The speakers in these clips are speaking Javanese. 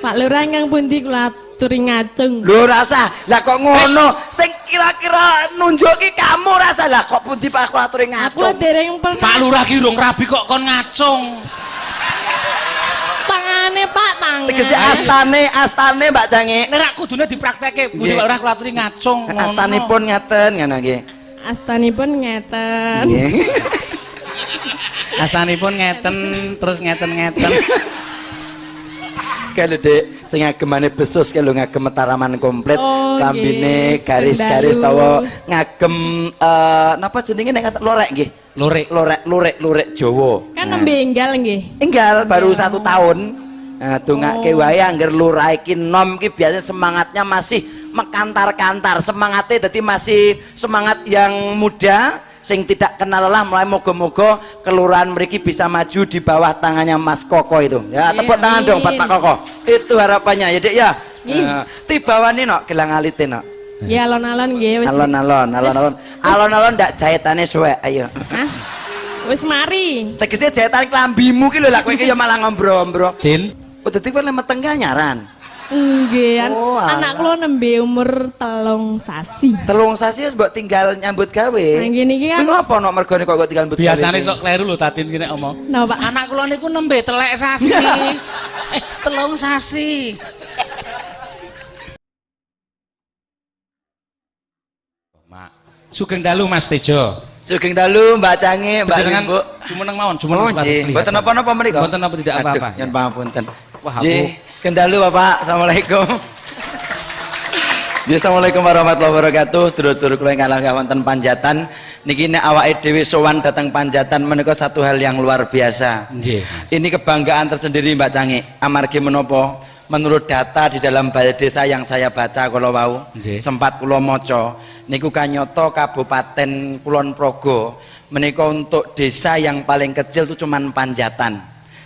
Pak Lurah ingkang pundi kula aturi ngacung. Lho rasa, lah kok ngono? Sing kira-kira nunjuki kamu rasa lah kok pundi Pak kula aturi Aku ngacung. dereng pernah. Pak Lurah ki urung rabi kok kon ngacung. Tangane Pak, tangan. Tegese astane, astane Mbak Cange. Nek rak kudune dipraktekke, pundi Nggih. Pak Lurah kula aturi ngacung ngono. Astanipun ngaten ngono nggih. Astanipun ngeten. Nggih. Astanipun ngeten terus ngeten-ngeten. Kae lho Dik, sing ngagemane besus kae lho ngagem Mataraman komplit, Oh, lambine nggih, garis-garis sendal. tawa ngagem napa jenenge nek kata lorek nggih. Lorek. Lorek lorek lorek Jawa. Kan nembe enggal nggih. Enggal baru 1 tahun. Nah, dongake Oh. wae angger lurah iki nom ki biasanya semangatnya masih mekantar-kantar, semangatnya dadi masih semangat yang muda sing tidak kenal lelah, mulai moga-moga kelurahan mriki bisa maju di bawah tangannya Mas Koko itu. Ya, Nggih, tepuk tangan dong buat amin. Pak Koko. Itu harapannya ya, Dik ya. Nggih. Nah, tibawani nok gelang alite nok. Nggih alon-alon nggih wis. Alon-alon, alon-alon. Alon-alon ndak jahitane suwek, ayo. Hah? Wis mari. Tegese jahitan klambimu ki lho lah kowe iki ya malah ngombro-ombro. Din. Oh, dadi kowe lek meteng ki anyaran. Nggih, Oh, anak kula nembe umur 3 sasi. 3 sasi wis mbok tinggal nyambut gawe. Nah, nggih niki kan. Kuwi ngopo nok mergone kok tinggal nyambut gawe? Biasane sok kleru lho Tatin ki nek omong. Napa, Pak? Anak kula niku nembe telek sasi. 3 sasi. Mak. Sugeng dalu Mas Tejo. Sugeng dalu Mbak Cange, Mbak Panjenengan Limbuk. Jumeneng mawon, jumeneng Oh, sebatas nggih. kelihatan. Mboten napa-napa mriku. Mboten napa tidak apa-apa. Aduh, nyuwun pangapunten. Wah, aku. Nggih, dalu Bapak. Assalamualaikum. Nggih, assalamualaikum warahmatullahi wabarakatuh. Dulur-dulur kula ingkang langkah wonten Panjatan. Niki nek awake dhewe sowan dhateng Panjatan menika satu hal yang luar biasa. Nggih. Ini kebanggaan tersendiri Mbak Cange. Amargi menapa? Menurut data di dalam balai desa yang saya baca kala wau, sempat kula maca niku kanyata Kabupaten Kulon Progo menika untuk desa yang paling kecil itu cuman Panjatan.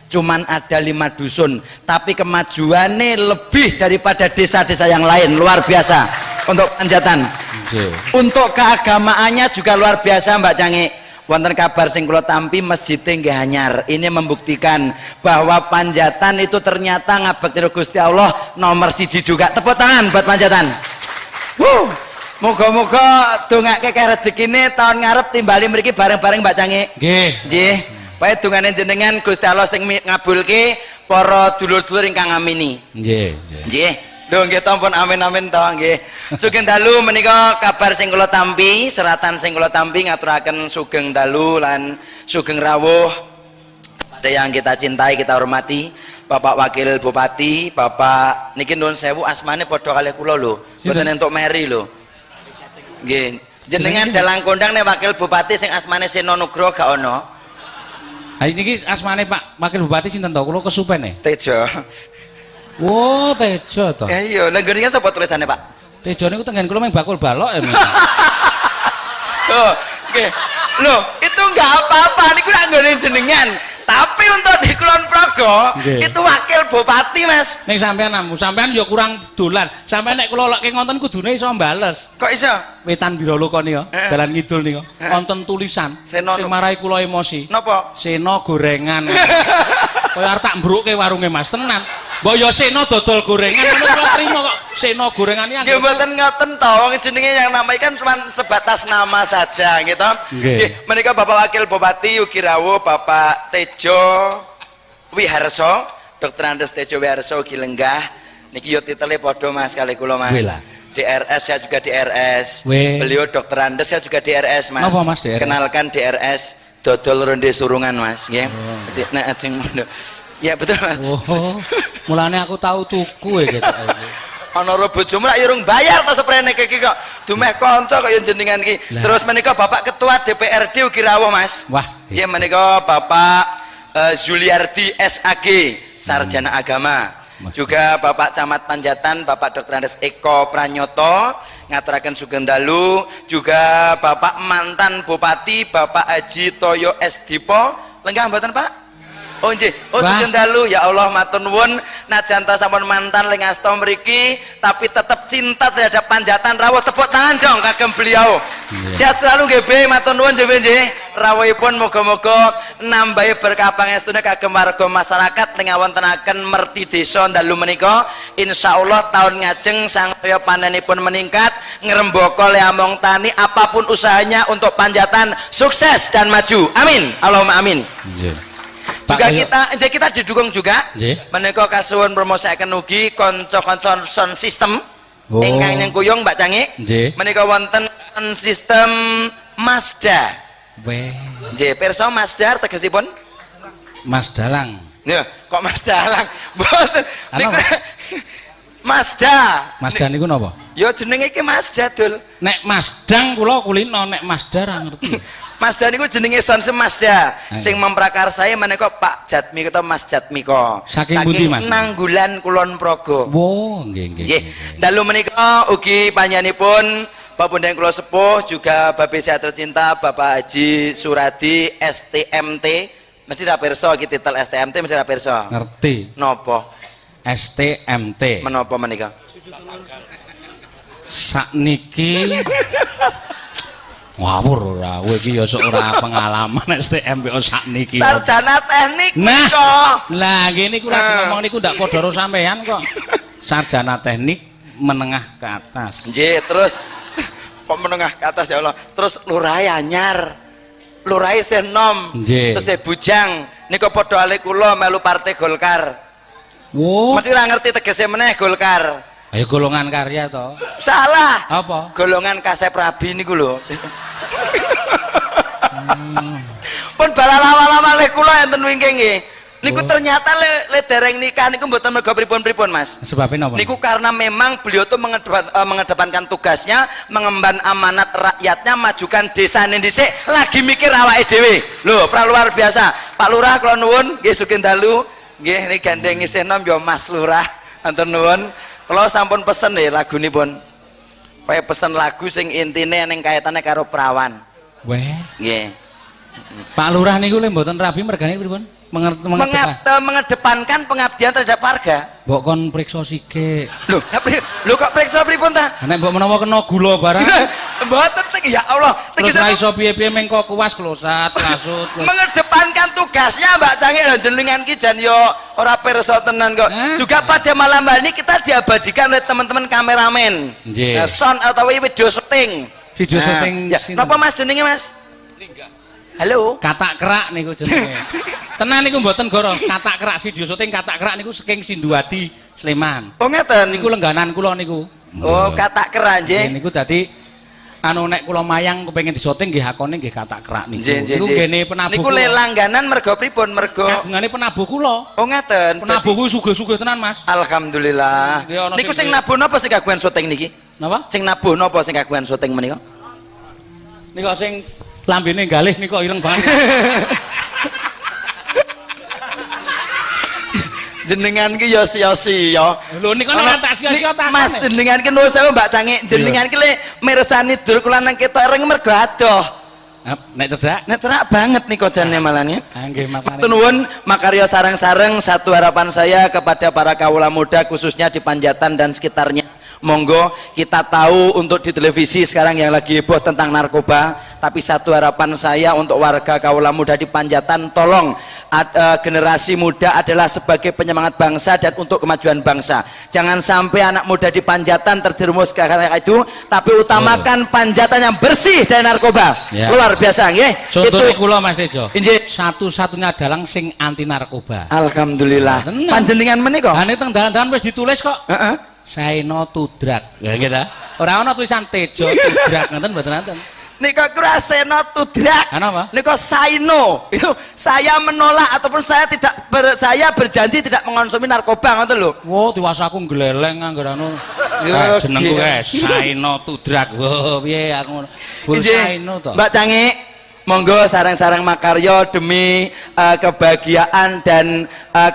Cuman ada 5 dusun, tapi kemajuannya lebih daripada desa-desa yang lain, luar biasa untuk Panjatan. Nggih. Untuk keagamaannya juga luar biasa Mbak Cange. Wonten kabar sing kula tampi masjid nggih anyar. Ini membuktikan bahwa Panjatan itu ternyata ngabekti Gusti Allah nomor 1 juga. Tepuk tangan buat Panjatan. Wuh, muga-muga dongake keh rezekine tahun ngarep timbali mriki bareng-bareng Mbak Cange. Nggih. Nggih. Bae dongane jenengan Gusti Allah sing ngabulke para dulur-dulur ingkang ngamini. Nggih, nggih. Nggih. Lho nggih tampun amin-amin to nggih. Sugeng dalu menika kabar sing kula tampi, seratan sing kula tampi ngaturaken sugeng dalu lan sugeng rawuh pada yang kita cintai, kita hormati, Bapak Wakil Bupati, Bapak niki nuwun sewu asmane padha kalih kula lho, mboten entuk meri lho. Nggih. Jenengan dalang kondang nek Wakil Bupati sing asmane Seno Nugroho gak ono. Ha niki asmane Pak Wakil Bupati sinten to? Kula kesupen e. Tejo. Oh, Tejo to. Ya iya, lha nggone sapa tulisane, Pak? Tejo niku tenggen kula mung bakul balok ya. Oh, nggih. Loh, itu enggak apa-apa, niku nek nggone jenengan. Tapi untuk di Kulon Progo itu wakil bupati, Mas. Ning sampean namu, sampean ya kurang dolan. Sampean nek kula lokke ngonten kudune iso mbales. Kok iso? Wetan Biroloka nika, dalan ngidul nika, wonten tulisan sing marai kula emosi. Napa? Seno gorengan. Kaya arep tak mbrukke warunge Mas tenan. Mbok ya Seno dodol gorengan ngono kula trimo kok. Seno gorengan iki nggih mboten ngoten to, wong jenenge yang nama kan cuma sebatas nama saja gitu. Nggih, menika Bapak Wakil Bupati ugi rawuh Bapak Tejo Wiharso, Dr. Andes Tejo Wiharso ugi lenggah. Niki yo titele padha Mas kali kula Mas. DRS saya juga DRS. Beliau Dr. Andes saya juga DRS Mas. Napa Mas DRS? Kenalkan DRS dodol ronde surungan Mas nggih. Nek ajeng ya betul Mas. Oh, mulane aku tahu tuku ya gitu. Ana ro bojomu lak ya urung bayar to seprene iki kok. Dumeh kanca kaya jenengan iki. Terus menika Bapak Ketua DPRD ugi rawuh Mas. Wah. Nggih menika Bapak Zuliardi SAG, Sarjana Agama. Juga Bapak Camat Panjatan, Bapak Dr. Andes Eko Pranyoto ngaturaken sugeng dalu, juga Bapak mantan Bupati Bapak Haji Toyo S Dipo. Lenggah mboten Pak? Oh nggih. Oh sugeng dalu ya Allah matur nuwun najan ta sampun mantan ling asta mriki tapi tetep cinta terhadap Panjatan rawuh, tepuk tangan dong kagem beliau. Sehat selalu nggih Be, matur nuwun nggih nggih. Rawuhipun muga-muga nambahi berkah pangestune kagem warga masyarakat ing wontenaken merti desa dalu menika. Insyaallah tahun ngajeng sangsaya panenipun meningkat, ngrembaka le among tani, apapun usahanya untuk Panjatan sukses dan maju. Amin. Allahumma amin. Nggih. Juga Pak, kita nggih, kita didukung juga. Menika kasuwun promosikaken ugi kanca-kanca sound system ingkang nyengkuyung, Mbak Cangi. Menika wonten sound system Mazda. Weh, Nggih, pirsa Mazda tegesipun? Mas Dalang. Ya, kok Mas Dalang? Mboten. Niku Apa? Mazda. Mazda niku napa? Ya jenenge iki Mazda, Dul. Nek Mas Dang kula kulino, nek Mazda ra ngerti. Mazda niku jenenge sound system Mazda. Ayo. Sing memprakarsai menika Pak Jatmiko atau Mas Jatmiko. Saking pundi, Mas? Nanggulan Kulon Progo. Wo, nggih nggih. Nggih. Dalu menika ugi panjenenganipun Bapak Bunda kula sepuh, juga Bapak saya tercinta Bapak Haji Suradi STMT. Mesti ra pirsa iki titel STMT, mesti ra pirsa. Ngerti. Napa? STMT. Menapa menika? Sakniki ngawur ora, kowe iki ya sok ora pengalaman STM kok sakniki. Sarjana teknik Nah, menika. lah ngene iku lagi Nah. ngomong niku ndak padha karo sampean kok. Sarjana teknik menengah ke atas. Nggih, terus kok menengah ke atas, ya Allah. Terus lurah anyar. Lurah isih nom. Nggih. Terus bujang. Niku padha ale kula melu Partai Golkar. Wo, Mesti ora ngerti tegese meneh Golkar. Ayo golongan karya to. Salah. Apa? Golongan kasep rabi niku lho. Pun bala lama-lama leh kula enten wingking nggih. Niku ternyata le dereng nikah niku mboten mergo pripun-pripun, Mas. Sebabnya napa? Niku karena memang beliau tuh mengedepankan tugasnya, mengemban amanat rakyatnya, majukan desa dhisik, lagi mikir awake dhewe. Lho, pra luar biasa. Pak Lurah kula nuwun, nggih sugeng dalu. Nggih, niki gandeng isih nom ya Mas Lurah. Matur nuwun. Kula sampun pesen nggih lagunipun. Kaya pesen lagu sing intine ning kaitane karo perawan. Weh, Nggih. Pak Lurah niku le mboten rabi mergane pripun? Mengedepankan pengabdian terhadap warga. Mbok kon priksa sikik. Lho, lho kok priksa pripun ta? Nek mbok menawa kena gula barang Mboten ya Allah, terus tegese ra iso piye-piye mengko kuas klosat, klasut. Mengedepankan tugasnya, Mbak Canggih. Lho, jenengan ki jan yo ora pirsa tenan kok. Hah? Juga pada malam hari ini kita diabadikan oleh teman-teman kameramen. Nggih. Nah, sound atau video syuting. Video Nah, syuting ya. sinten? Napa Mas jenenge, Mas? Halo. Katak kerak niku jenenge. Tenan niku mboten goro, katak kerak video syuting katak kerak niku saking Sinduadi Sleman. Oh, ngeten. Niku lengganan kula niku. Oh, katak kerak Nggih nggih. niku dadi anu nek kula mayang kepengin disyuting nggih hakone nggih katak kerak niku. Nggih, Niku nggene penabuh. Niku kula. le langganan mergo pripun? Mergo Kagungane penabuh kula. Oh, ngeten. Penabuh kuwi sugih-sugih tenan, Mas. Alhamdulillah. Nggih, ana Niku sing sing nabuh napa sing kagungan syuting niki? Napa? Sing nabuh napa sing kagungan syuting menika? Niku sing lambene galih niku ireng banget. Jenengan ki ya sia-sia. Lho niku nek tak sia-sia tak. Mas jenengan ki nuwun sewu, Mbak Cangi, jenengan ki le mirsani dur kula nang ketok ireng mergo adoh. Nek cedak. Nek cerak banget nih jane malahnya. Ah nggih makane. Nuwun makarya sareng-sareng, satu harapan saya kepada para kawula muda khususnya di Panjatan dan sekitarnya. Monggo, kita tahu untuk di televisi sekarang yang lagi heboh tentang narkoba, tapi satu harapan saya untuk warga kawula muda di Panjatan, tolong generasi muda adalah sebagai penyemangat bangsa dan untuk kemajuan bangsa. Jangan sampai anak muda di Panjatan terjerumus ke arah itu, tapi utamakan Panjatan yang bersih dari narkoba. Ya. Luar biasa nggih. Contohnya kula, Mas Tejo. Injih. Satu-satunya dalang sing anti narkoba. Alhamdulillah. Tenan. Panjenengan menika? Lah nek teng dalan-dalan wis ditulis kok. Saeno Tudrak. Ya nggih ta? Ora ana tulisan Tejo Tudrak ngoten mboten wonten. Nika kura Seno Tudrak. Ana apa? Nika Saino. Itu saya menolak ataupun saya tidak saya berjanji tidak mengonsumsi narkoba ngoten lho. Wo tiwas aku gleleng anggar anu. Ya, Jenengku gila. kae Saeno Tudrak. Wo piye aku ngono. Bur Injih. Saeno to. Mbak Cangi, monggo sareng-sareng makarya demi kebahagiaan dan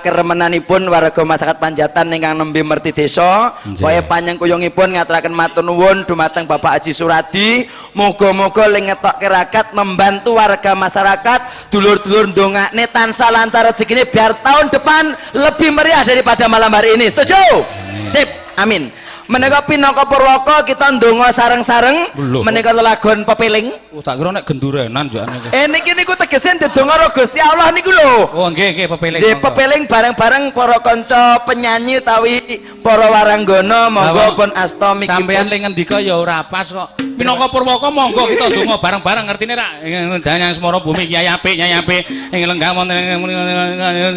keremenanipun warga masyarakat Panjatan ingkang nembe merti desa. Nggih. Kaya panyengkuyungipun ngaturaken matur nuwun dumateng Bapak Haji Suradi. Muga-muga le ngetokke rakyat membantu warga masyarakat, dulur-dulur ndongakne tansah lancar rezekine biar tahun depan lebih meriah daripada malam hari ini. Setuju? Sip. Amin. Menika pinangka purwaka kita ndonga sareng-sareng menika lelagon pepeling. Oh, tak kira nek gendurenan jane. Niki niku tegese ndedonga karo Gusti Allah niku lho. Oh, nggih nggih pepeling. Nggih, pepeling bareng-bareng para kanca penyanyi utawi para waranggana monggo pun asta miki. Sampeyan le ngendika ya ora pas kok. Pinangka purwaka monggo kita donga bareng-bareng ngertine ra Danyang Semara Bumi Kyai apik Nyai apik ing lenggah wonten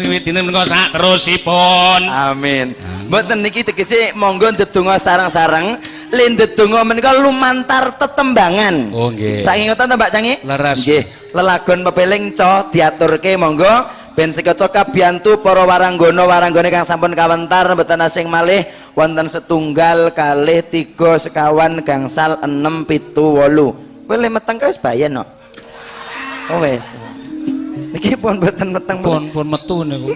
dinten menika sak terusipun. Amin. Mboten niki tegese monggo ndedonga sareng-sareng, le ndedonga menika lumantar tetembangan. Oh nggih. Tak ngoten to Mbak Cangi? Leres. Nggih, lelagon pepeling co diaturke monggo ben sekeca kabiyantu para waranggana waranggane kang sampun kawentar mboten asing malih wonten setunggal kalih tiga sekawan gangsal 6 7 8. Kowe le meteng kae wis bayen no. Oh wis. Niki pun mboten meteng pun metu niku.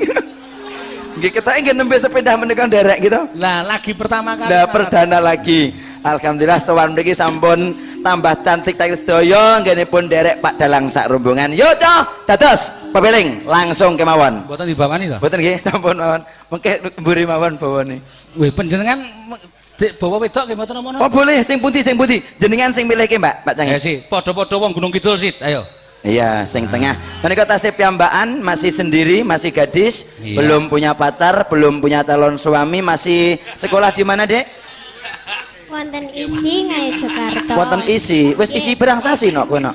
Nggih ketoke nggih nembe sepeda menika nderek gitu. Lah lagi pertama kali. Lah perdana lagi. Alhamdulillah sowan mriki sampun tambah cantik tak sedaya nggenipun nderek Pak Dalang sak rombongan. Yo cah, dados pepeling langsung kemawon. Mboten dibawani to? Mboten nggih, sampun mawon. Mengke mburi mawon bawane. Wih, panjenengan bawa wedok nggih mboten napa-napa? Oh boleh, sing pundi sing pundi? Jenengan sing milihke Mbak, Pak Canggih. Ya sih, padha-padha wong Gunung Kidul sit, ayo. Iya, sing tengah. Menika tasih piyambakan, masih sendiri, masih gadis, iya. Belum punya pacar, belum punya calon suami, masih sekolah di mana, Dek? Wonten ISI Ngayogyakarta. Wonten ISI. Wis ISI berang sasi nok kowe nok.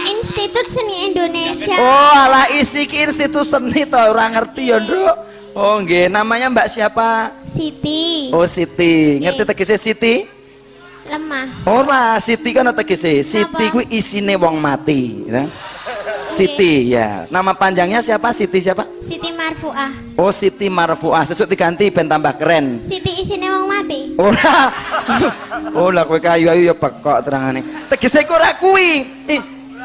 Institut Seni Indonesia. Oh, alah ISI ki Institut Seni to ora ngerti ya, Nduk. Oh, nggih, namanya Mbak siapa? Siti. Oh, Siti. Ngerti tegese Siti? Lemah. Ora, Siti kan tegese. Siti kuwi isine wong mati, ya. Siti ya. Nama panjangnya siapa? Siti siapa? Siti Marfuah. Oh, Siti Marfuah. Sesuk diganti ben tambah keren. Siti isine wong mati. Ora. Oh, lah kowe kayu-ayu ya bekok terangane. Tegese ku ora kuwi.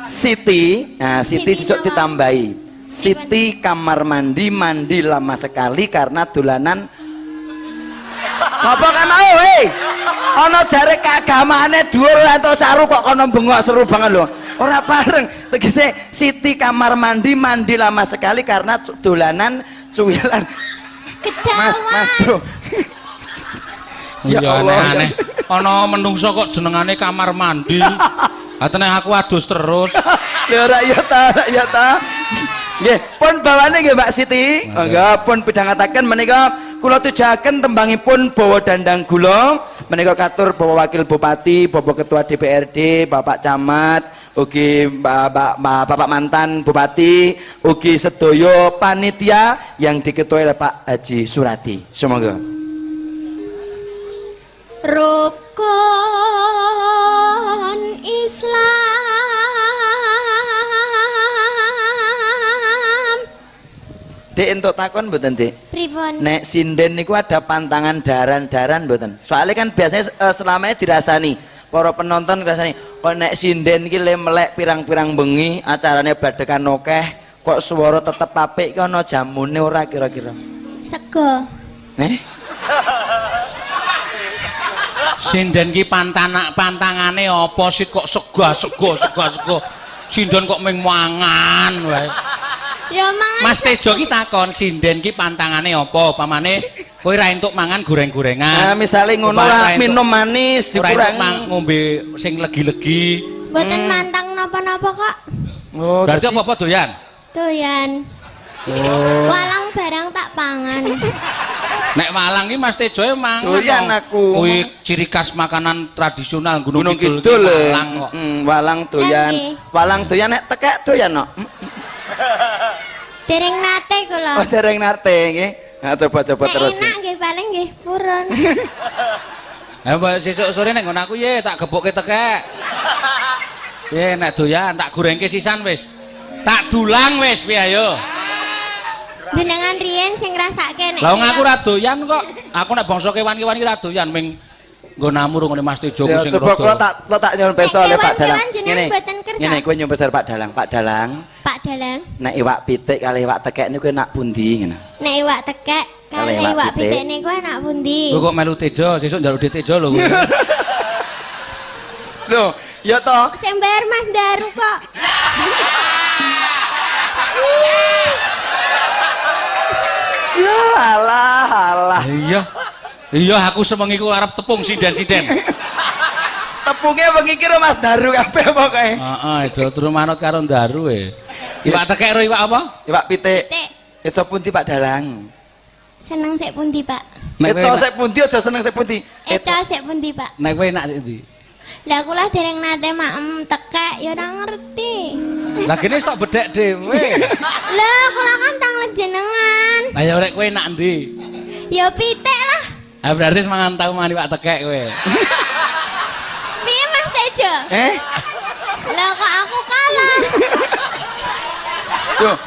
Siti, nah Siti sesuk ditambahi. Siti kamar mandi mandi lama sekali karena dolanan. Sapa kae mau, hei? Ana jare keagamaane dhuwur entuk saru kok kono bengok seru banget lho. Ora bareng. Tegese Siti kamar mandi mandi lama sekali karena dolanan cuwilan. Kedawan. Mas, Bro. Ya Allah, aneh-aneh. Ana menungso kok jenengane kamar mandi. Atene aku adus terus. Ya ora ya ta, ora ya ta. Nggih, pun bawane nggih Mbak Siti. Monggo pun pidhangetaken menika kula tujuaken tembangipun bawa dandang gula menika katur bawa wakil bupati, bawa ketua DPRD, Bapak Camat, ugi Bapak mantan bupati, ugi sedaya panitia yang diketuai oleh Pak Haji Surati. Semoga. Rukun Islam. Dek entuk takon mboten, Dik? Pripun? Nek sinden niku ada pantangan daran-daran mboten? Soalnya kan biasanya selamanya dirasani para penonton dirasani, kok nek sinden iki le melek pirang-pirang bengi acarane badekan akeh kok swara tetep apik ki ana jamune ora kira-kira? Sego. Nih? Sinden ki pantangane apa sih kok sego sego sego sego. Sinden kok mung mangan wae. Ya mangan. Mas Tejo ki takon sinden ki pantangane apa? Pamane kowe ra entuk mangan goreng-gorengan. Nah, misale ngono lah minum manis dikurangi ngombe sing legi-legi. Mboten mantang napa-napa kok. Oh, berarti apa-apa doyan? Doyan. Oh. Walang barang tak pangan. Nek walang ki Mas Tejo e mangan. Doyan aku. Kuwi ciri khas makanan tradisional Gunung Kidul. Walang kok. Walang doyan. Walang doyan nek tekek doyan no. Dereng nate kula. Oh, dereng nate nggih. Nah, coba-coba terus. Enak nggih paling nggih purun. Lah mbok sesuk sore nek nggon aku ye tak gebukke tekek. Ye nek doyan tak gorengke sisan wis. Tak dulang wis piye ayo. Jenengan riyen sing ngrasake nek. Lah wong aku ora doyan kok. Aku nek bangsa kewan-kewan iki ora doyan ming nggonamu ngene Mas Tejo ku sing rada. Coba kula tak nyuwun pirsa oleh Pak Dalang. Ngene. Ngene kowe nyuwun pirsa Pak Dalang, Pak Dalang. Pak Dalang. Nek iwak pitik kalih iwak tekek niku enak pundi ngene? Nek iwak tekek kalih iwak pitik niku enak pundi? Lho kok melu Tejo, sesuk njaluk Tejo lho kowe. Lho, ya toh. Sing bayar Mas Daru kok. Ya alah alah. Iya. Iya, aku sewengi ku arep tepung sinden-sinden. Tepungnya wengi ki Mas Daru kabeh pokoke. Heeh, do turu manut karo Daru e. Iwak tekek ro iwak apa? Iwak pitik. Eco pundi Pak Dalang? Seneng sik pundi, Pak? Eco sik pundi aja seneng sik pundi. Eco sik pundi, Pak? Nek kowe enak sik ndi? Lah kula dereng nate maem tekek ya ora ngerti. Lah gene wis tok bedhek dhewe. Lho, kula kan tanglet jenengan. Lah ya rek kowe enak ndi? Ya pitik lah. Ah berarti semangan tau mangan iwak tekek kowe. Piye Mas Tejo? Eh? Lah kok aku kalah. Duh,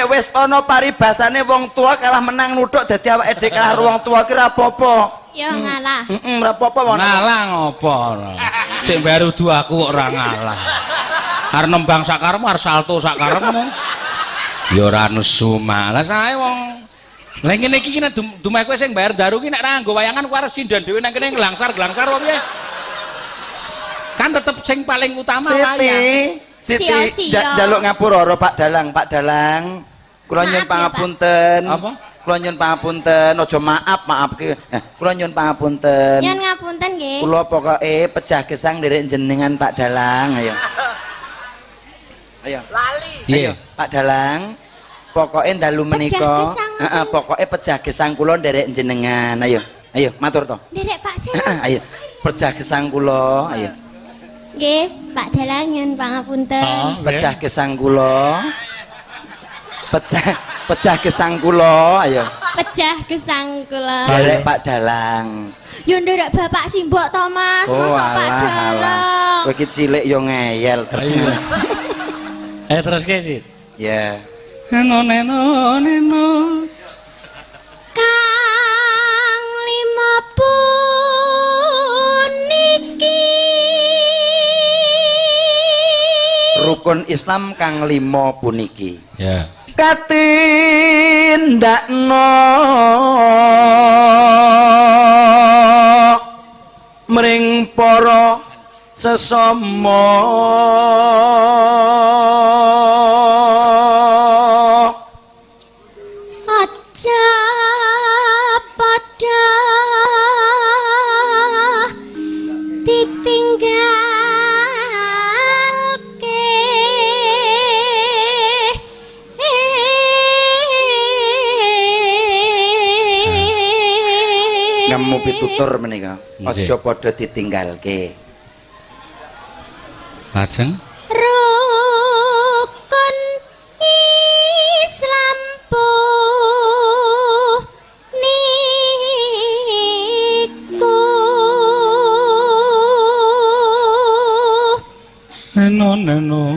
wis ana paribasane wong tua kalah menang nuthuk dadi awake dhewe kalah wong tua ki ra apa-apa. Ya ngalah. Heeh, ra apa-apa wong. Ngalah ngopo ora. Sing baru du aku kok ora ngalah. Arep nembang sakarepmu arep salto sakarepmu. Ya ora nesu malah sae wong. Lah ngene iki nek dumeh kowe sing bayar daru ki nek ra nganggo wayangan kowe arep sinden dhewe nang kene nglangsar-glangsar apa piye? Kan tetep sing paling utama wayang. Siti, jaluk ngapura Pak Dalang, Pak Dalang. Kula nyuwun pangapunten. Apa? Kula nyuwun pangapunten, aja maaf, maaf ki. Kula nyuwun pangapunten. Nyuwun ngapunten nggih. Kula pokoke pejah gesang nderek jenengan Pak Dalang, ayo. Ayo. Lali. Ayo, Pak Dalang. Pokoke dalu menika, heeh, pokoke pejah gesang kula nderek jenengan. Ayo. Ayo, matur to. Nderek Pak Seno. Ayo. Pejah gesang kula, ayo. Nggih, Pak Dalang nyuwun pangapunten. Pejah gesang kula. Pejah gesang kula, ayo. Pejah gesang kula. Nderek Pak Dalang. Yo nderek Bapak Simbok to, Mas. Mosok Pak Dalang. Kowe iki cilik yo ngeyel terus. Ayo teruske, Sit. Ya. Neno neno neno. Kang lima puniki. Rukun Islam kang lima puniki. Ya. Katindakno mring para sesama aja padha ditinggalke. Nemu pitutur menika aja padha ditinggalke. Lajeng rukun Islam puniku neno neno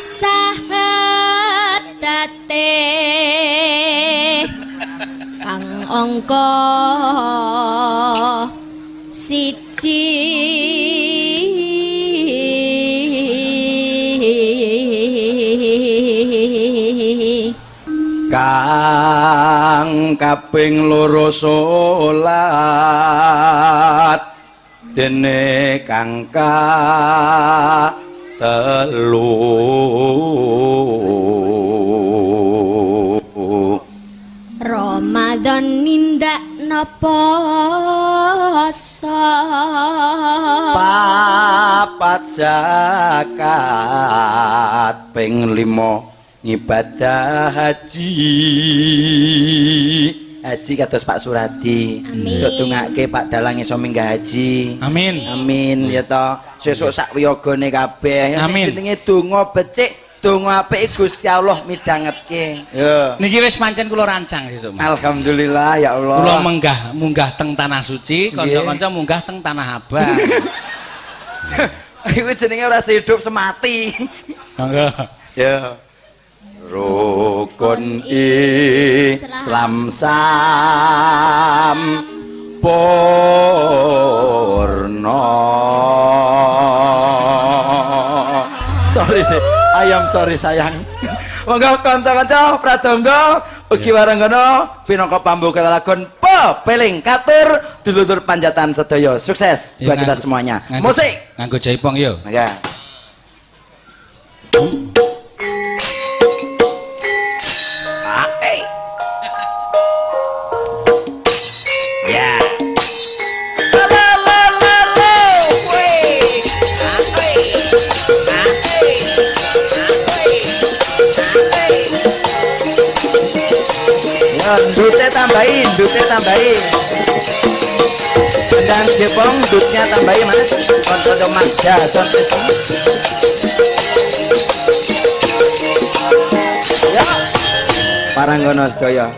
sahadate kang angka siji kang kaping loro salat dene kang telu Ramadan nindakno poso papat zakat ping 5 ngibadah haji. Haji kados Pak Suradi. Aja dongake Pak Dalang iso minggah haji. Amin. Amin ya to. Sesuk sak wiyogane kabeh. Amin. Sing jenenge donga becik, donga apik Gusti Allah midhangetke. Ya. Niki wis pancen kula rancang sesuk. Alhamdulillah ya Allah. Kula munggah teng tanah suci, kanca-kanca munggah teng tanah abang. Iku jenenge ora sehidup semati. Monggo. Ya. Rukun Islam sampurna. Sorry dek, ayam sorry sayang. Monggo kanca-kanca pradonga ugi waranggana pinangka pambuka lagon pepeling katur dulur panjatan sedaya. Sukses buat kita semuanya. Musik nganggo jaipong yo. Ya. Dute tambahin, dute tambahin. Kendang jepong dutnya tambahin Mas. Konco Mas Jason. Ya. Paranggono sedaya.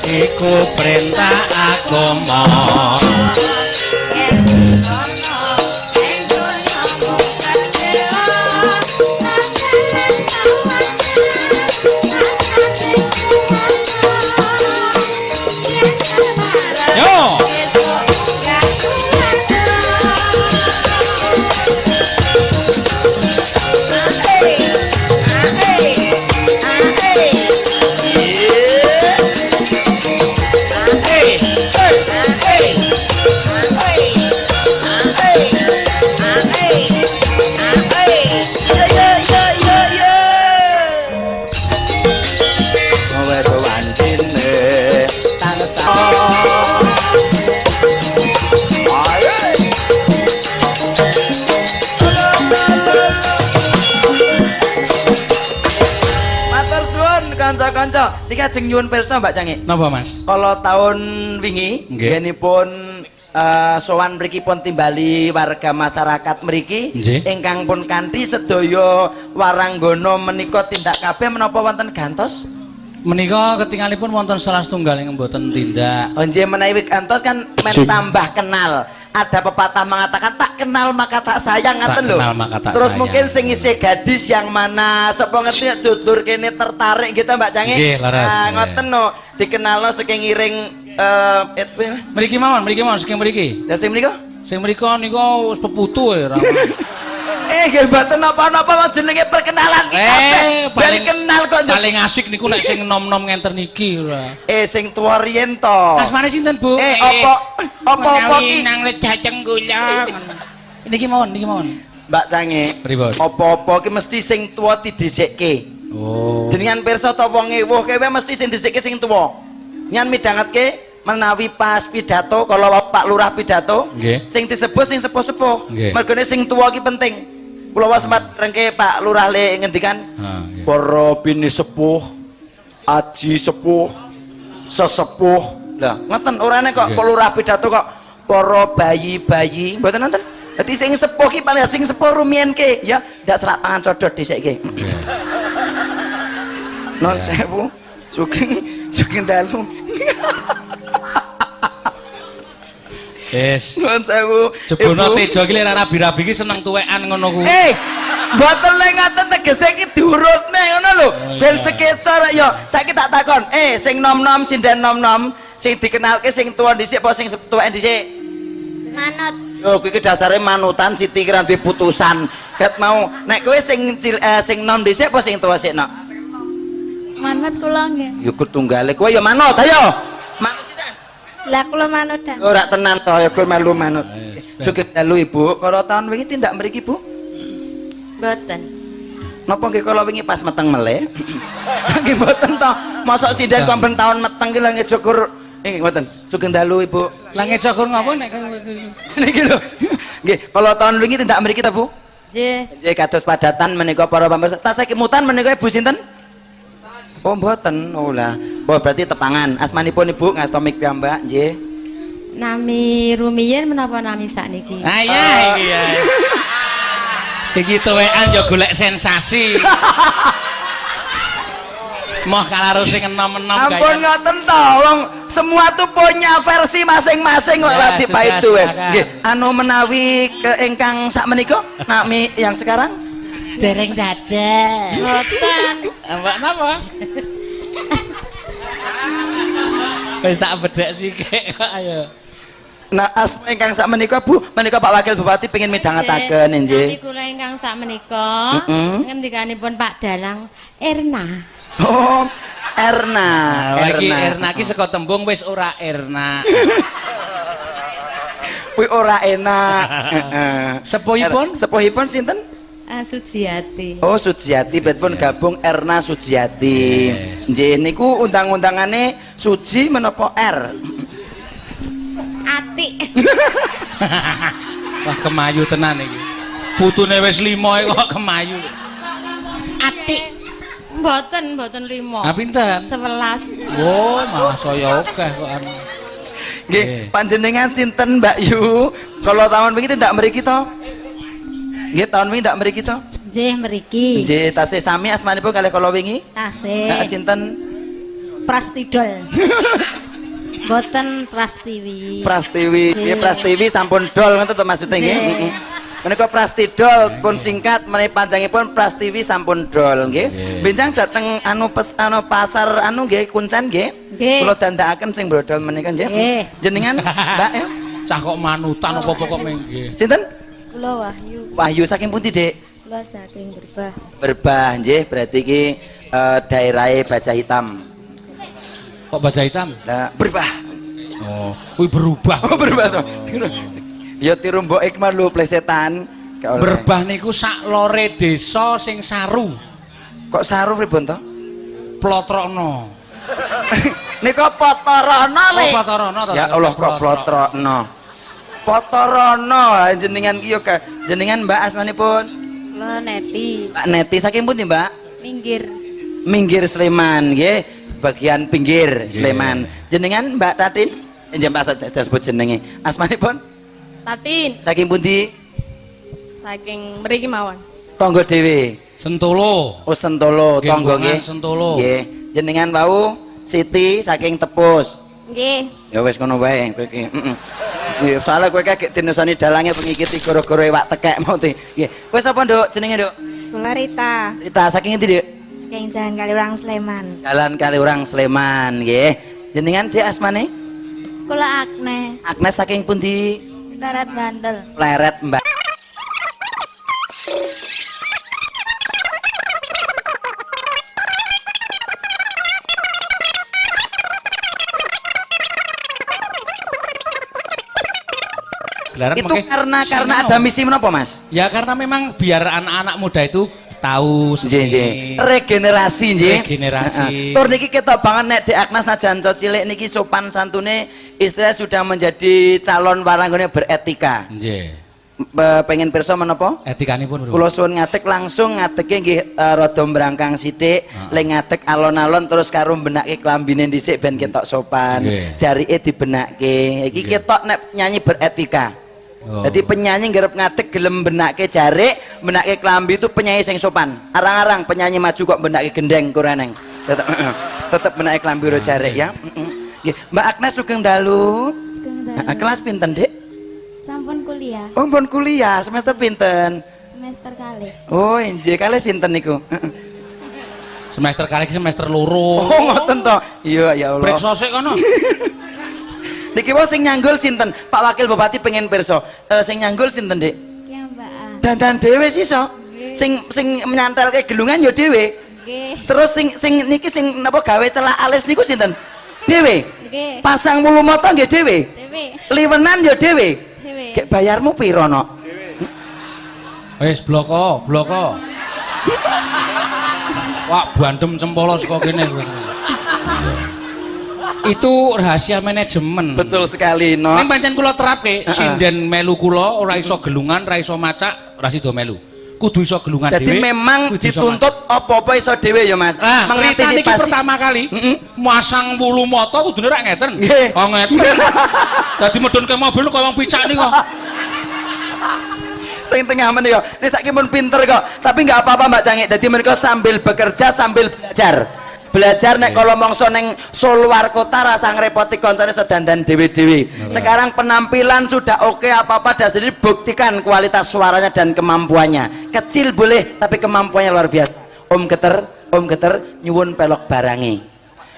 Iku perintah agama. Yo. Kanca-kanca, niki ajeng nyuwun pirsa Mbak Cange. Napa Mas? Kalau tahun wingi nggih sowan mriki pun timbali warga masyarakat mriki ingkang pun kanthi sedaya waranggono menika tindak kabeh menapa wonten gantos? Menika ketingalipun wonten salah setunggal ingkang mboten tindak. Oh nggih, menawi gantos kan men tambah kenal. Ada pepatah mengatakan tak kenal maka tak sayang, ngaten lho. Terus sayang. Mungkin sing isih gadis yang mana sapa ngerti dudur kene tertarik gitu Mbak Cange. Nggih, leres. Nah, ngoten no, dikenalno saking ngiring mriki mawon, mriki mawon saking mriki. Lah sing mriko? Sing mriko niku wis peputu ya ora. Nggih mboten napa-napa jenenge perkenalan ki kabeh. Ben kenal kok paling asik niku nek sing nom-nom ngenten iki ora. Sing tuwa riyen to. Asmane sinten, Bu? Apa-apa ki nang lejaceng kula. Niki mawon, niki mawon. Mbak Cange. Pripun? Apa-apa ki mesti sing tuwa didhisikke. Oh. Jenengan pirsa ta wong ewuh kewe mesti sing dhisike sing tuwa. Nyan midhangetke menawi pas pidato kalau Pak Lurah pidato sing disebut sing sepuh-sepuh. Mergone sing tuwa ki penting. Kula wau sempat rengke Pak Lurah le ngendikan para bini sepuh, aji sepuh, sesepuh. Lah ngoten orane kok Pak Lurah pidato kok para bayi-bayi mboten nonton. Dadi sing sepuh ki paling sing sepuh rumiyin ke ya ndak selak pangan codot dhisikke. Non sewu sugeng sugeng dalu. Yes. Nuwun sewu. Jebono Tejo iki lek rabi-rabi iki seneng tuwekan ngono kuwi. Mboten le ngaten tegese iki diurutne ngono lho. Ben sekeca rek ya. Saiki tak takon, sing nom-nom sinden nom-nom sing dikenalke sing tuwa dhisik apa sing tuwek dhisik? Manut. Yo kuwi iki dasare manutan Siti kira duwe putusan. Ket mau nek kowe sing sing nom dhisik apa sing tuwa sik, Nok? Manut kula nggih. Ya tunggale kowe ya manut, ayo. Manut sisan. Lah kula manut ta. Ora tenan to, ya kowe melu manut. Sugih dalu Ibu, kala taun wingi tindak mriki, Bu? Mboten. Napa nggih kala wingi pas meteng melih? Nggih mboten to. Mosok sinden kok ben taun meteng ki lha ngejokur mboten. Sugih dalu Ibu. Lah ngejokur ngopo nek niki lho. Nggih, kala taun wingi tindak mriki ta, Bu? Nggih. Nggih kados padatan menika para pamirsa. Tas kemutan menika Ibu sinten? Oh mboten, oh lah. Oh berarti tepangan. Asmanipun Ibu ngasta mik piyambak nggih. Nami rumiyin menapa nami sakniki? Ah iya iki ya. Iki tuwekan ya golek sensasi. Moh kalaro sing enom-enom kaya. Ampun ngoten to, wong semua tuh punya versi masing-masing kok ora dipaidu. Nggih, anu menawi ke ingkang sakmenika nami yang sekarang dereng dados. Mboten. Mbak napa? Wis tak bedhek sikik kok ayo. Nah, asma ingkang sakmenika Bu, menika Pak Wakil Bupati pengin midhangetaken nggih. Nami kula ingkang sakmenika ngendikanipun Pak Dalang Erna. Oh, Erna. Nah, iki Erna iki saka tembung wis ora Erna. Kuwi ora enak. Heeh. Sepuhipun? Sepuhipun sinten? Sujiati. Oh, Sujiati, berarti pun gabung Erna Sujiati. Nggih, niku undang-undangane Suji menapa R? Ati. Wah, kemayu tenan iki. Putune wis 5 kok kemayu. Ati. Mboten, mboten 5. Ah pinten? 11. Oh, malah saya akeh kok anu. Nggih, panjenengan sinten Mbak Yu? Kalau tahun wingi tindak mriki to? Nggih, tahun wingi ndak mriki to? Nggih, mriki. Nggih, tasih sami asmanipun kalih kala wingi? Tasih. Nah, sinten? Prastidol. Mboten Prastiwi. Prastiwi. Nggih, Prastiwi sampun dol ngoten to maksude nggih. Heeh. Menika Prastidol pun singkat, menika panjangipun Prastiwi sampun dol nggih. Benjang dateng anu pes anu pasar anu nggih kuncen nggih. Kula dandakaken sing brodol menika nggih. Jenengan Mbak ya? Cah kok manutan apa kok nggih. Sinten? Kula Wahyu. Wahyu saking pundi, Dik? Kula saking Berbah. Berbah nggih, berarti iki daerahe Baja Hitam. Kok Baja Hitam? Lah, Berbah. Oh, kuwi berubah. Oh, berubah to. Ya tiru mbok Ikmar lho plesetan. Berbah niku sak lore desa sing saru. Kok saru pripun to? Plotrokno. Nika Potorono le. Oh, Potorono to. Ya Allah kok Plotrokno. Potorono jenengan ki yo jenengan Mbak asmanipun? Kula Neti. Mbak Neti saking pundi, Mbak? Minggir. Minggir Sleman nggih, bagian pinggir Sleman. Jenengan Mbak Tatin? Nggih Mbak sebut jenenge. Asmanipun? Tatin. Saking pundi? Saking mriki mawon. Tangga dhewe. Sentolo. Oh, Sentolo, tangga nggih. Sentolo. Nggih. Jenengan wau Siti saking Tepus. Nggih. Ya wis ngono wae kowe iki. Heeh. Nggih, soalé kowe kagek dinesoni dalange bengi iki gara-gara iwak tekek mau ti. Nggih. Kowe sapa, Nduk? Jenenge, Nduk? Kula Rita. Rita saking endi, Nduk? Saking Jalan Kaliurang Sleman. Jalan Kaliurang Sleman, nggih. Jenengan Dik asmane? Kula Agnes. Agnes saking pundi? Pleret Bantul. Pleret Mbak. Gelaran itu karena ada misi menapa, Mas? Ya karena memang biar anak-anak muda itu tahu seni. Regenerasi nggih. Regenerasi. Tur niki ketok banget nek Dek Agnes najan cilik niki sopan santune istilah sudah menjadi calon waranggone beretika. Nggih. Pengen pirsa menapa? Etikanipun. Kula suwun ngadeg langsung ngadege nggih rada mbrangkang sithik, le ngadeg alon-alon terus karo mbenakke klambine dhisik ben ketok sopan. Jarike dibenakke. Iki ketok nek nyanyi beretika. Oh. Jadi penyanyi nggerep ngadeg gelem benake jarik, benake klambi itu penyanyi sing sopan. Arang-arang penyanyi maju kok benake gendeng kuraneng. Tetep benake klambi ro jarik ya. Nggih, Mbak Agnes sugeng dalu. Sugeng dalu. Kelas pinten, Dik? Sampun kuliah. Oh, sampun kuliah. Semester pinten? Semester kalih. Oh, injih kalih sinten niku? Semester kalih semester loro. Oh, ngoten to. Iya, ya Allah. Periksa sik kono. Niki wae sing nyanggul sinten? Pak Wakil Bupati pengen pirsa. Sing nyanggul sinten, Dik? Ki Mbak. Dandan dhewe sih iso. Sing sing nyantelke gelungan ya dhewe. Nggih. Terus sing sing niki sing napa gawe celak alis niku sinten? Dhewe. Nggih. Pasang wulu mata nggih dhewe. Dhewe. Liwenan ya dhewe. Dhewe. Gek bayarmu piro, Nok? Wis bloko, bloko. Wah, bandem cempolo saka kene kowe. Itu rahasia manajemen. Betul sekali, Nok. Ning pancen kula terapke, sinden melu kula ora iso gelungan, ora iso macak, ora sida melu. Kudu iso gelungan dhewe. Dadi memang dituntut apa-apa iso dhewe ya Mas. Ah, mengantisipasi pertama kali masang wulu mata kudune rak ngeten. Oh ngeten. Dadi medun ke mobil kaya wong picak niku. Sing tengah menika. Nek saiki pun pinter kok. Tapi enggak apa-apa Mbak Cangik. Dadi menika sambil bekerja sambil belajar. Belajar nek kalau mongso neng luar kota rasa ngerepoti koncone sedandan dewe-dewe. Sekarang penampilan sudah oke, apa-apa dan sendiri buktikan kualitas suaranya dan kemampuannya. Kecil boleh tapi kemampuannya luar biasa. Om Geter nyuwun pelok barangi.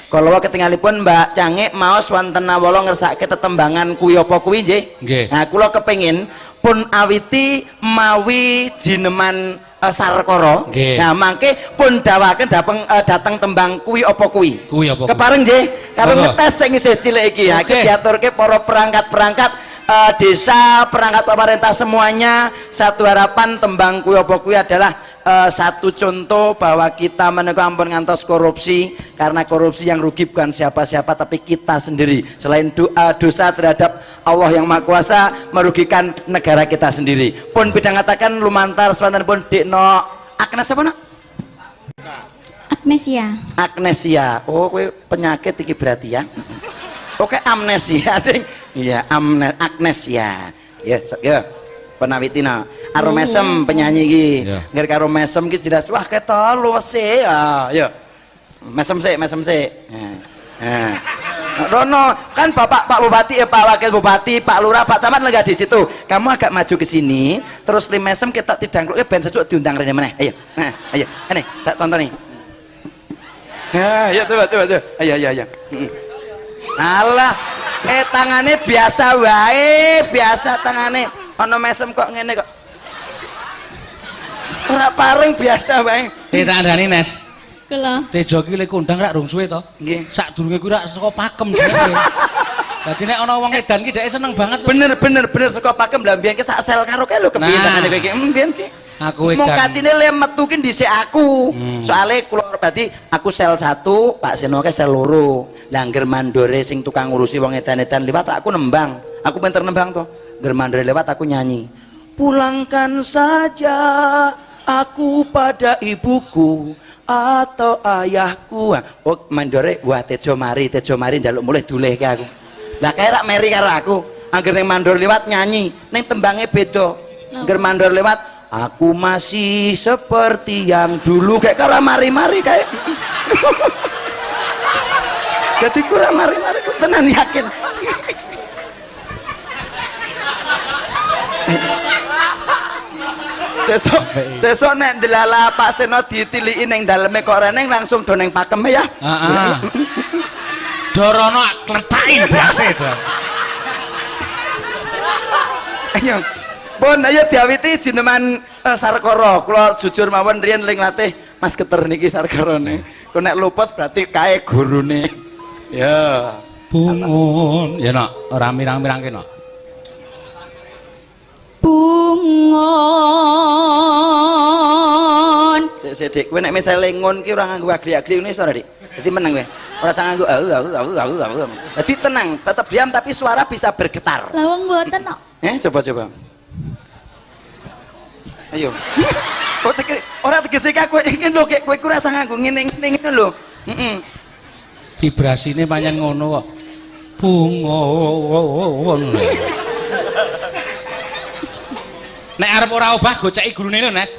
Kalau ketinggalipun Mbak Cangik maos wonten nawala ngersake tetembangan kuwi apa kuwi nggih. Nah, kula kepengin pun awiti mawi jineman Sarkara. Nah, mangke pun dawaken dateng tembang kuwi apa kuwi. Kuwi apa kuwi. Kepareng nggih, karo ngetes sing isih cilik iki. Ha iki diaturke para perangkat-perangkat desa, perangkat pemerintah semuanya. Satu harapan tembang kuwi apa kuwi adalah satu contoh bahwa kita menika ampun ngantos korupsi, karena korupsi yang rugi bukan siapa-siapa tapi kita sendiri. Selain doa dosa terhadap Allah yang Maha Kuasa, merugikan negara kita sendiri. Pun bidangatakan lumantar sepanten pun Dekno Agnes apa nak? Agnesia. Agnesia. Oh, kowe penyakit iki berarti ya. Oke, amnesia ding. Iya, Agnesia. Ya, ya. Penawitina karo mesem penyanyi iki. Ngger karo mesem iki jelas wah ketok luwese. Ah, ya. Mesem sik, mesem sik. Nah. Rono, kan Bapak Pak Bupati, Pak Wakil Bupati, Pak Lurah, Pak Camat lenggah di situ. Kamu agak maju ke sini, terus li mesem ketok didangkluke ben sesuk diundang rene meneh. Ayo. Nah, ayo. Kene, tak tonton nih. Nah, ya coba coba coba. Ayo ayo ayo. Alah, tangane biasa wae, biasa tangane. Ana mesem kok ngene kok. Ora pareng biasa wae. Tak andani Nes. Kula. Tejo iki le kondang rak rung suwe to. Nggih. Sadurunge kuwi rak saka pakem jenenge. Dadi nek ana wong edan ki dheke seneng banget. Bener bener bener saka pakem. Lah mbiyen ki sak sel karo kae lho kepiye tangane kowe iki. Mbiyen ki. Aku edan. Mung kacine le metu ki dhisik aku. Soale kula berarti aku sel 1, Pak Seno ke sel 2. Lah ngger mandore sing tukang ngurusi wong edan-edan liwat aku nembang. Aku pinter nembang to. Mandore lewat aku nyanyi. Pulangkan saja aku pada ibuku atau ayahku. Oh mandore wah Tejo mari njaluk mulih dulehke aku. Lah kae rak meri karo aku. Angger ning mandor lewat nyanyi, ning tembange beda. Angger mandor lewat aku masih seperti yang dulu kayak karo mari-mari kae. Jadi kurang mari-mari tenan yakin. Sesuk sesuk nek ndelala Pak Seno ditiliki ning daleme kok reneng langsung do ning pakem ya. Heeh. Dorono klethaki ndase do. Ayo. Pun ayo diawiti jineman Sarkara. Kula jujur mawon riyen ling latih Mas Keter niki Sarkarane. Kok nek luput berarti kae gurune. Ya. Bungun. Ya nak ora mirang-mirangke nak. Bungon. Sik sik Dik, kowe nek misale ngon ki ora nganggo agli-agli ngene iso ora Dik? Dadi meneng kowe. Ora usah nganggo au. Dadi tenang, tetep diam tapi suara bisa bergetar. Lah wong mboten kok. Coba coba. Ayo. Kok teke ora tegese kowe iki lho kowe ku ora usah nganggo ngene-ngene ngene lho. Heeh. Vibrasine pancen ngono kok. Bungon. Nek arep ora obah goceki gurune lho, Nes.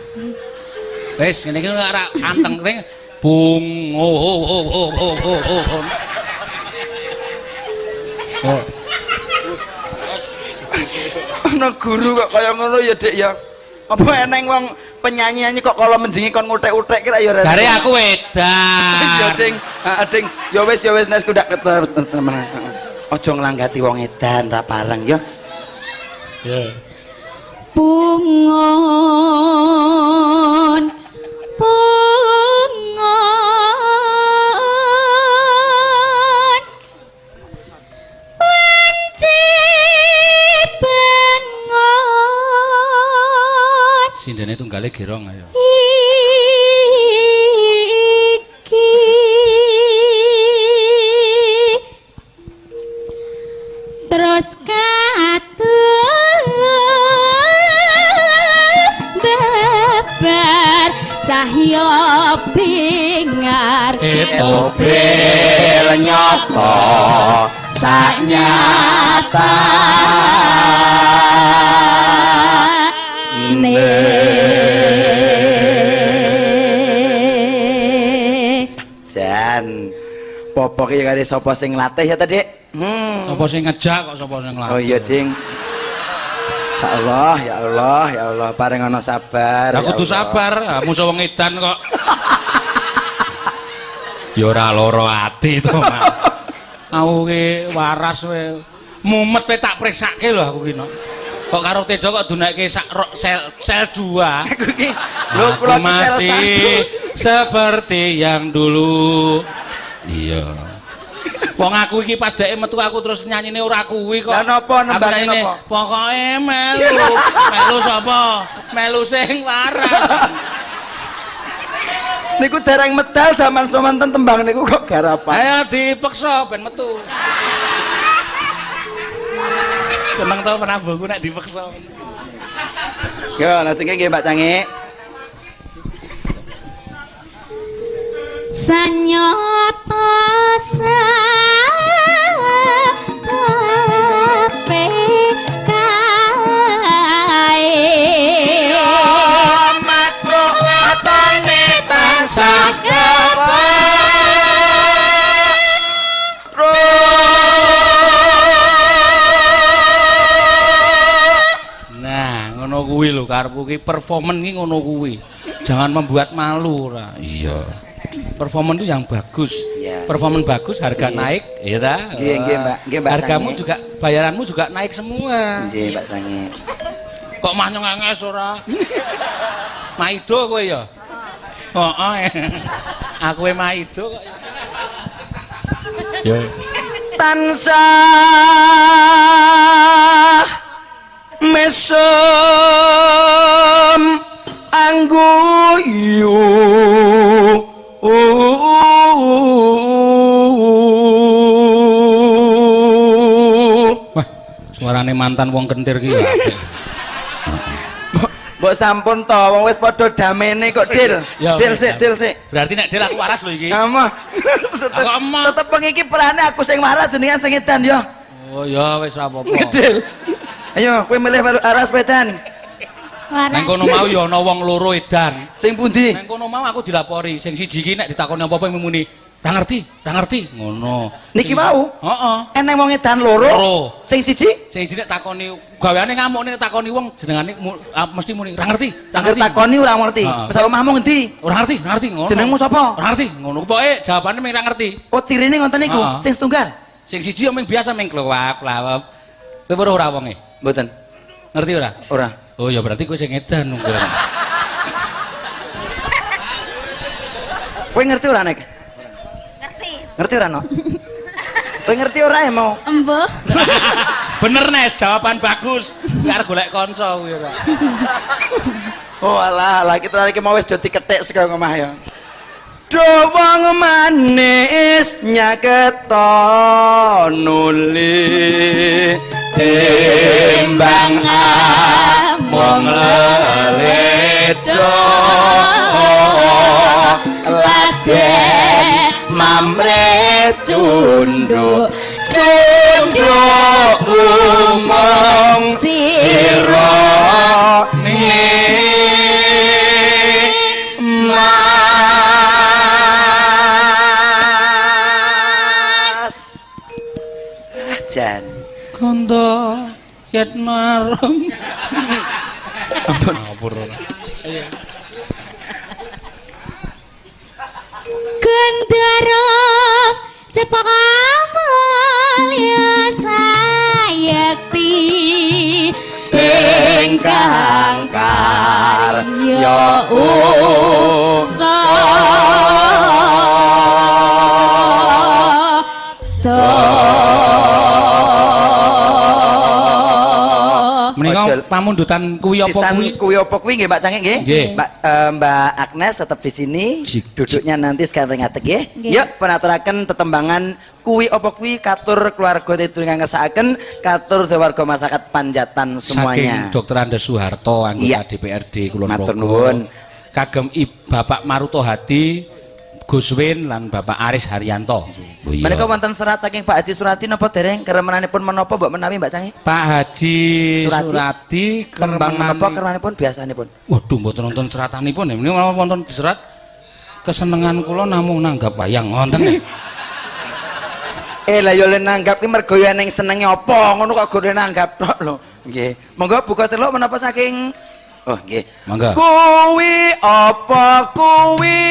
Wis ngene iki ora anteng ring bung oh oh oh oh oh oh. Oh. Ana guru kok kaya ngono ya, Dik ya. Apa eneng wong penyanyi-nyanyi kok kala menjengi kon nguthek-uthek kira ya ora. Jare aku edan. Ya, Ding. Heeh, Ding. Ya wis Nes ku ndak ketemen. Aja nglanggati wong edan ra pareng ya. Ya. Bungon bungon wanci bangon sindene tunggale gerong ayo iki terus katur Cahya bingar etobel nyata sanyata ne. Jan popoke kare sapa sing latih ya ta, Dik? Sapa sing ngejak kok sapa sing nglatih. Oh iya, Ding. Ya Allah, ya Allah, ya Allah, paring ana sabar. Aku kudu sabar, musuh wong edan kok. Ya ora lara ati to, Mas. Aku ki waras we. Mumet pe tak preksake lho aku ki no. Kok karo Tejo kok dunekke sak rok sel sel 2. Aku ki lho kula ki sel 1. Seperti yang dulu. Iya. Wong aku iki pas dheke metu aku terus nyanyine ora kuwi kok. Lah napa nembange napa? Pokoke melu. Melu sapa? Melu sing waras. Niku dereng medal zaman somanten tembang niku kok garapan. Ayo dipeksa ben metu. Seneng to penabuhku nek dipeksa. Yo langsung nggih Mbak Cangi. Sanyata sababe kae makro atane tansah kepetro. Nah, ngono kuwi lho karepku ki performan ki ngono kuwi. Jangan membuat malu ora. Iya. Performan itu yang bagus. Ya. Performan bagus, harga naik, ya ta? Nggih, nggih, Mbak. Nggih, Mbak. Hargamu juga, bayaranmu juga naik semua. Nggih, Mbak Cangi. Kok mah nyengenges ora? Maido kowe ya? Heeh. Aku e maido kok. Ya. Tansah mesem angguyu. Wah, suarane mantan wong kentir ki ya. Mbok sampun to, wong wis padha damene kok, Dil. Dil sik, Dil sik. Berarti nek Dil aku waras lho iki. Emoh. Tetep pengen iki perane aku sing waras jenengan sing edan ya. Oh ya wis ora apa-apa. Dil. Ayo kowe milih aras wedan. Nang kono mau ya ana wong loro edan. Sing pundi? Nang kono mau aku dilapori, sing siji iki nek ditakoni apa-apa muni, "Ora ngerti, ora ngerti." Ngono. Niki mau? Heeh. Eneng wong edan loro. Sing siji? Sing siji nek takoni gaweane ngamuk nek takoni wong jenengane mesti muni, "Ora ngerti." Ora ngerti. Takoni ora ngerti. Misal omahmu ngendi? Ora ngerti, ora ngerti ngono. Jenengmu sapa? Ora ngerti. Ngono. Pokoke jawabane mung ora ngerti. Oh, cirine ngoten niku, sing setunggal. Sing siji yo mung biasa mung klowak-klawep. Kowe weruh ora wonge? Mboten. Ngerti ora? Ora. Oh ya berarti kowe sing edan nunggu. Kowe ngerti ora nek? Ngerti. Ngerti ora no? Kowe ngerti ora ya mau? Embuh. Bener Nes, jawaban bagus. Kowe arep golek kanca kuwi ora. Oh alah, alah kita iki mau wis do dikethik saka omah ya. Do wong manis nyaketo nuli timbang amung leledo laden mamre cunduk cunduk umum sira mas jan kondo yetno arum. Ampun. Ngapur. Iya. Gendara cepaka mulya sayekti ingkang karya usa. Menika pamundutan kuwi apa kuwi? Kuwi apa kuwi nggih Mbak Cangik nggih? Mbak Agnes tetep di sini, duduknya nanti sekarang ngadeg nggih. Yuk penaturaken tetembangan kuwi apa kuwi katur keluarga ingkang ngersakaken, katur warga masyarakat Panjatan semuanya. Saking Dr. Andes Soeharto anggota DPRD Kulon Progo. Matur nuwun. Kagem Bapak Maruto Hadi, Guswin lan Bapak Aris Haryanto. Oh, iya. Menika wonten serat saking Pak Haji Surati napa dereng keremenanipun menapa mbok menawi Mbak Cangi? Pak Haji Surati kembang menapa keremenanipun biasanipun? Waduh mboten wonten seratanipun menika wonten serat kesenengan kula namung nanggap wayang wonten. Lah yo le nanggap ki mergo yo ning senenge apa ngono kok gore nanggap tok lho. Nggih. Monggo buka seluk menapa saking. Oh nggih. Monggo. Kuwi apa kuwi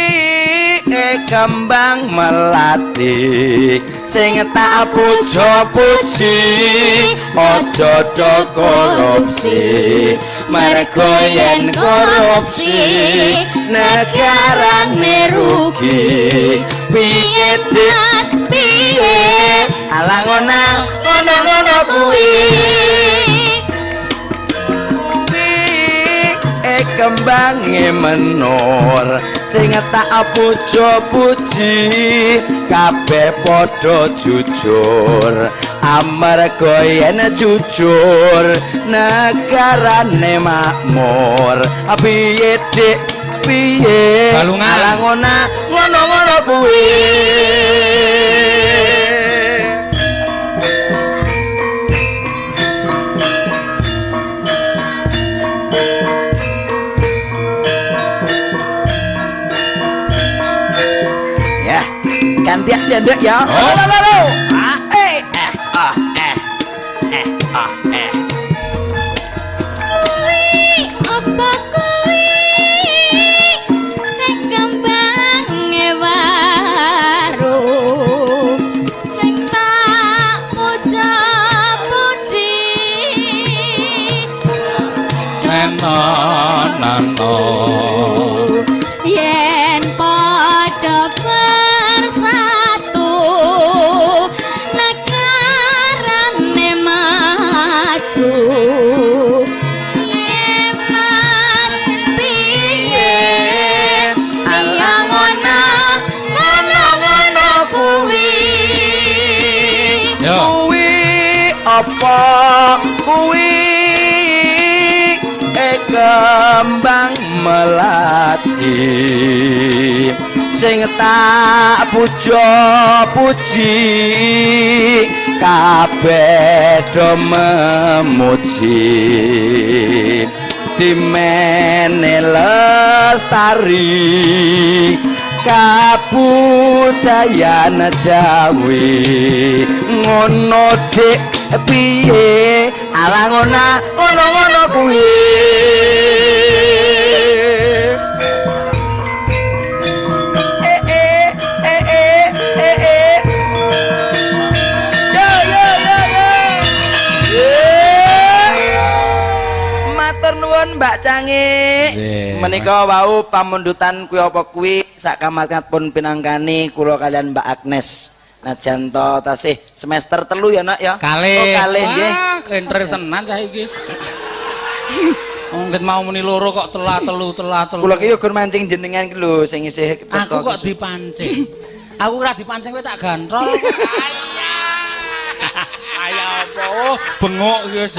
kembang melati sing tak puja-puji aja do korupsi mergo yen korupsi negarane rugi piye Mas piye ala ngono ngono kuwi kembange menur sing tak puja-puji kabeh padha jujur amarga yen jujur negarane makmur piye dik piye ala ngono ngono kuwi. Ganti ndek ya. Lo lo lo. A e eh a eh eh a eh. Kuwi apa kuwi kembange waru sing tak puja-puji nano yen padha bersatu negarane maju piye Mas piye ala ngono ngono kuwi kuwi apa kuwi kembang melati sing tak puja-puji kabeh do memuji dimene lestari kabudayan Jawi ngono dik piye ala ngono ngono kuwi. Mbak Cangi menika wau pamundutan kuwi apa kuwi sak kamat pun pinangkani kula kalian Mbak Agnes najan to tasih semester 3 ya nak ya. Kalih. Oh kalih nggih. Kentre tenan saiki. Wong ket mau muni loro kok telah telu telah telu. Kula ki yo gur mancing jenengan ki lho sing isih aku kok dipancing. Aku ora dipancing kowe tak gantrol. Ayah. Ayah apa? Oh, bengok iki wis.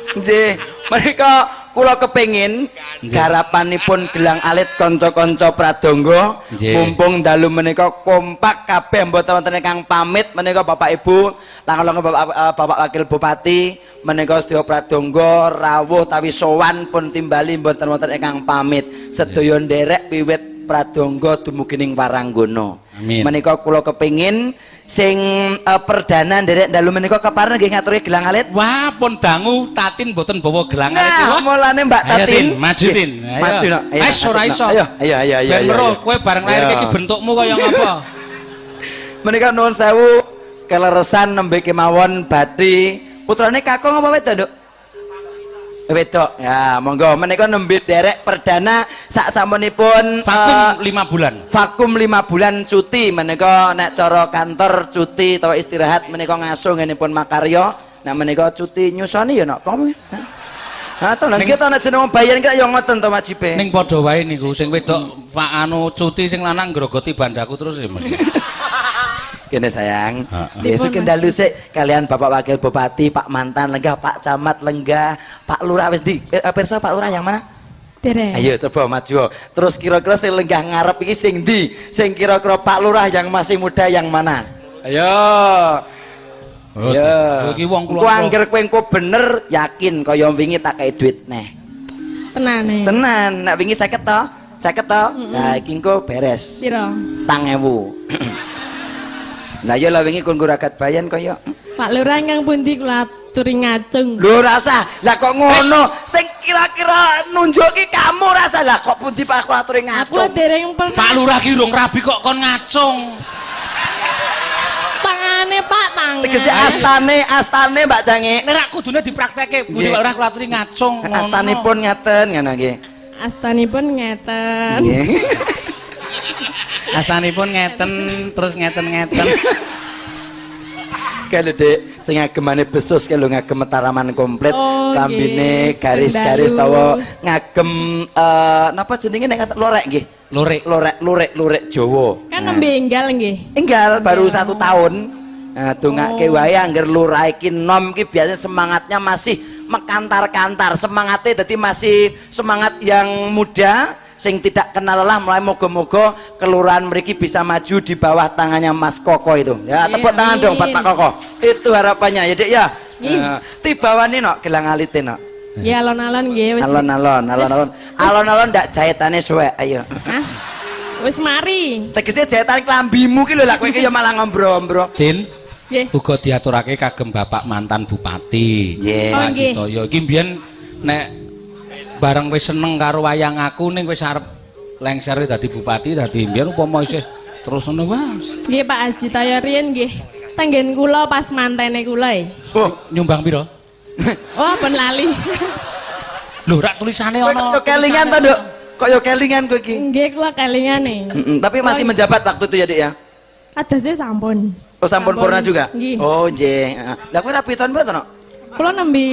Nggih, mereka kula kepengin garapanipun gelang alit kanca-kanca pradangga mumpung dalu menika kompak kabeh mboten wonten ingkang pamit menika Bapak Ibu langkung Bapak Wakil Bupati menika sedaya pradangga rawuh tawi sowan pun timbali mboten wonten ingkang pamit sedaya nderek wiwit pradangga dumugi ning Waranggono. Menika kula kepengin sing perdana nderek dalu menika kepareng nggih ngaturi gelang alit. Wah, pun dangu Tatin mboten bawa gelang alit. Nah, mulane Mbak Tatin maju Tin. Maju no. Wis ora iso. Ayo, ayo ayo ayo. Ben weruh kowe bareng lahir iki bentukmu kaya ngapa. Menika nuwun sewu keleresan nembe kemawon badhe putrane kakung apa wedok, Nduk? Wedok. Ya, monggo menika nembe derek perdana sak sampunipun vakum 5 bulan. Vakum 5 bulan cuti menika nek cara kantor cuti utawa istirahat menika ngasuh ngenipun makarya. Nah menika cuti nyusoni ya napa? Ha to lha iki to nek jeneng wong bayan ki ya ngoten to wajibe. Ning padha wae niku sing wedok anu cuti sing lanang ngrogoti bandaku terus ya mesti. Kene sayang. Nggih sugeng dalu sik kalian Bapak Wakil Bupati, Pak Mantan lenggah, Pak Camat lenggah, Pak Lurah wis ndi? Pirsa Pak Lurah yang mana? Dereng. Ayo coba maju. Terus kira-kira sing lenggah ngarep iki sing ndi? Sing kira-kira Pak Lurah yang masih muda yang mana? Ayo. Ya. Iki wong kula. Angger kowe engko bener yakin kaya wingi tak kei duit neh. Tenane. Tenan, nek wingi 50 to? 50 to? Lah iki engko beres. Piro? 1000. Lah ya lah wingi kon ragat bayan kaya. Pak Lurah ingkang pundi kula aturi ngacung. Lho ora usah. Lah kok ngono? Sing kira-kira nunjuki kamu rasa lah kok pundi Pak kula aturi ngacung. Aku dereng pernah. Pak Lurah ki urung rabi kok kon ngacung. Tangane Pak, tangan. Tegese astane Mbak Cange. Nek rak kudune dipraktekke, pundi Pak Lurah kula aturi ngacung. Astanipun ngaten ngono nggih. Astanipun ngeten. Nggih. Astanipun ngeten terus ngeten-ngeten. Kae lho Dik, sing ngagemane besus kae lho ngagem Mataraman komplit, lambene garis-garis tawa ngagem napa jenenge nek lorek nggih. Lorek, lorek, lorek Jawa. Kan nembe enggal nggih. Enggal baru 1 tahun. Nah, dongake wae angger lurah iki nom iki biasanya semangatnya masih mekantar-kantar, semangatnya dadi masih semangat yang muda. Sing tidak kenal lelah, mulai moga-moga kelurahan mriki bisa maju di bawah tangannya Mas Koko itu. Ya, tepuk tangan dong buat Pak Koko. Itu harapannya ya, Dik ya. Tibawane nok gelang alite nok. Ya alon-alon nggih wis. Alon-alon, alon-alon. Alon-alon ndak jahitane suwek, ayo. Hah? Wis mari. Tegese jahitan klambimu ki lho lah kowe iki ya malah ngombro-ombro. Din. Nggih. Uga diaturake kagem Bapak mantan bupati. Nggih. Pak Citoyo iki mbiyen nek bareng wis seneng karo wayang aku ning wis arep lengser dadi bupati dadi mbiyen upama isih terus ngono wae. Nggih Pak Haji Toyo riyen nggih. Tenggen kula pas mantene kula e. Oh, nyumbang pira? Oh, ben lali. Lho rak tulisane ana. Kok kelingan to, Nduk? Kok yo kelingan kowe iki? Nggih kula kelingane. Tapi masih menjabat waktu itu ya, Dik ya? Kadose sampun. Oh, sampun purna juga? Nggih. Oh, nggih. Lah kowe rapi tahun berapa, Nok? Kula nembe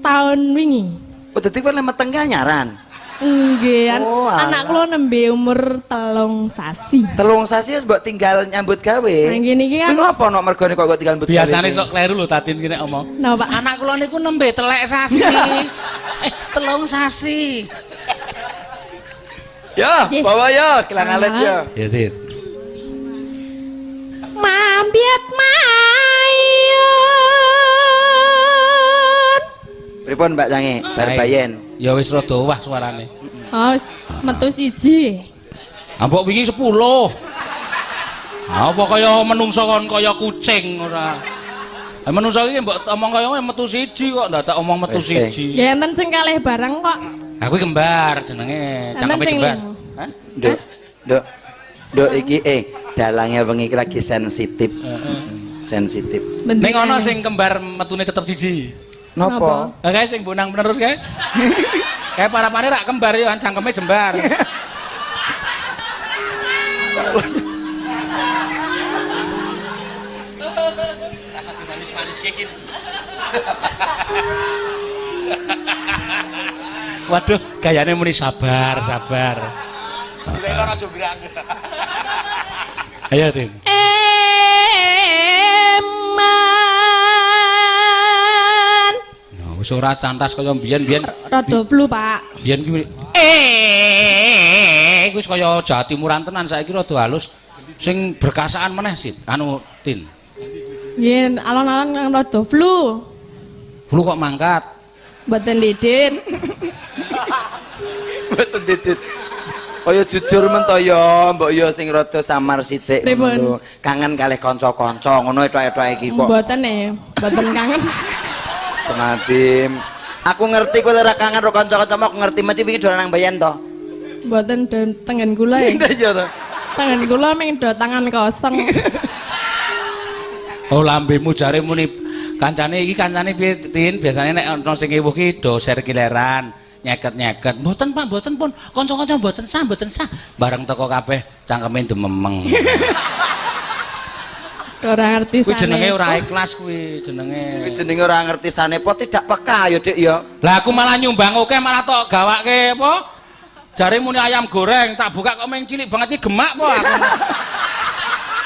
tahun wingi. Oh, dadi kowe meteng nyaran. Nggih, anak kula nembe umur 3 sasi. 3 sasi wis mbok tinggal nyambut gawe. Nah, ngene iki kan. Kuwi ngopo nok mergone kok tinggal nyambut gawe? Biasane sok kleru lho Tatin ki nek omong. Napa, Pak? Anak kula niku nembe telek sasi. 3 sasi. Ya, bawa ya gelang alit ya. Ya, Tin. Mambiat mayun. Pripun Mbak Cange? Sarbayen. Ya wis rada owah suarane. Oh, metu siji. Mbok wingi 10. Apa kaya menungso kon kaya kucing ora. Menungso iki mbok omong kaya metu siji kok ndadak omong metu siji. Ya enten sing kalih barang kok. Aku kembar jenenge, cangkeme jembar. Hah? Nduk. Nduk. Nduk iki dalangnya wengi iki lagi sensitif. Sensitif. Ning ana sing kembar metune tetep siji. Napa? Lah kae sing bonang penerus kae. Kae parapane rak kembar yo cangkeme jembar. Rasa manis-manis iki. Waduh, gayane muni sabar, sabar. Ayo, Tim. Eman. Nah, wis ora cantas kaya mbiyen-mbiyen. Rada flu, Pak. Mbiyen kuwi wis kaya Jawa Timuran tenan, saiki rada halus. Sing berkasaan meneh sih, anu Tin. Nggih, alon-alon rada flu. Flu kok mangkat? Mboten didit. Mboten didit. Kaya jujur men to ya, mbok ya sing rada samar sithik ngono. Kangen kalih kanca-kanca ngono etok-etok iki kok. Mboten e, mboten kangen. Setengah tim. Aku ngerti kowe ora kangen karo kanca-kancamu, aku ngerti mesti wingi dolan nang Bayan to. Mboten tengen kula e. Iya to. Tangan kula ming do tangan kosong. Oh, lambemu jare muni kancane iki kancane piye Tin? Biasane nek ana sing ewuh ki do serkileran, nyeket-nyeket. Mboten Pak, mboten pun. Kanca-kanca mboten sah, mboten sah. Bareng teko kabeh cangkeme dememeng. Ora ngerti sanepo. Kuwi jenenge ora ikhlas kuwi jenenge. Kuwi jenenge ora ngerti sanepo, tidak peka ya Dik ya. Lah aku malah nyumbang akeh malah tok gawake apa? Jare muni ayam goreng, tak buka kok meng cilik banget iki gemak po aku.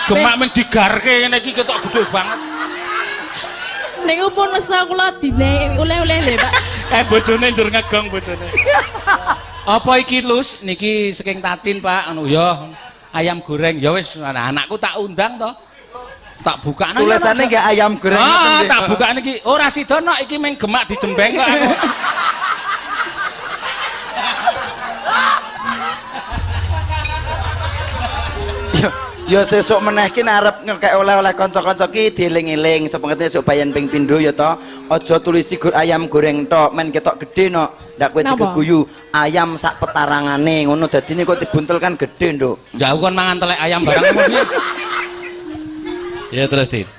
Gemak meng digarke ngene iki ketok gedhe banget. Niku pun wis kula dine oleh-oleh lho, Pak. Bojone njur ngegong bojone. Apa iki, Lus? Niki saking Tatin, Pak. Anu ya, ayam goreng. Ya wis, anakku tak undang to. Tak bukakno. Tulisannya nggih ayam goreng ngoten Ah, nggih. tak bukakne iki. Ora sida nok iki mung gemak dijembeng kok aku. Ya sesuk meneh ki nek arep ngekek oleh-oleh kanca-kanca ki dieling-eling sapa ngerti esuk bayan ping pindho ya to. Aja tulisi gur ayam goreng tok, men ketok gedhe nok. Ndak kowe Napa? digeguyu ayam sak petarangane ngono dadine kok dibuntel kan gedhe, Nduk. Jauh kon mangan telek ayam barang ngono. Ya terus, Dit.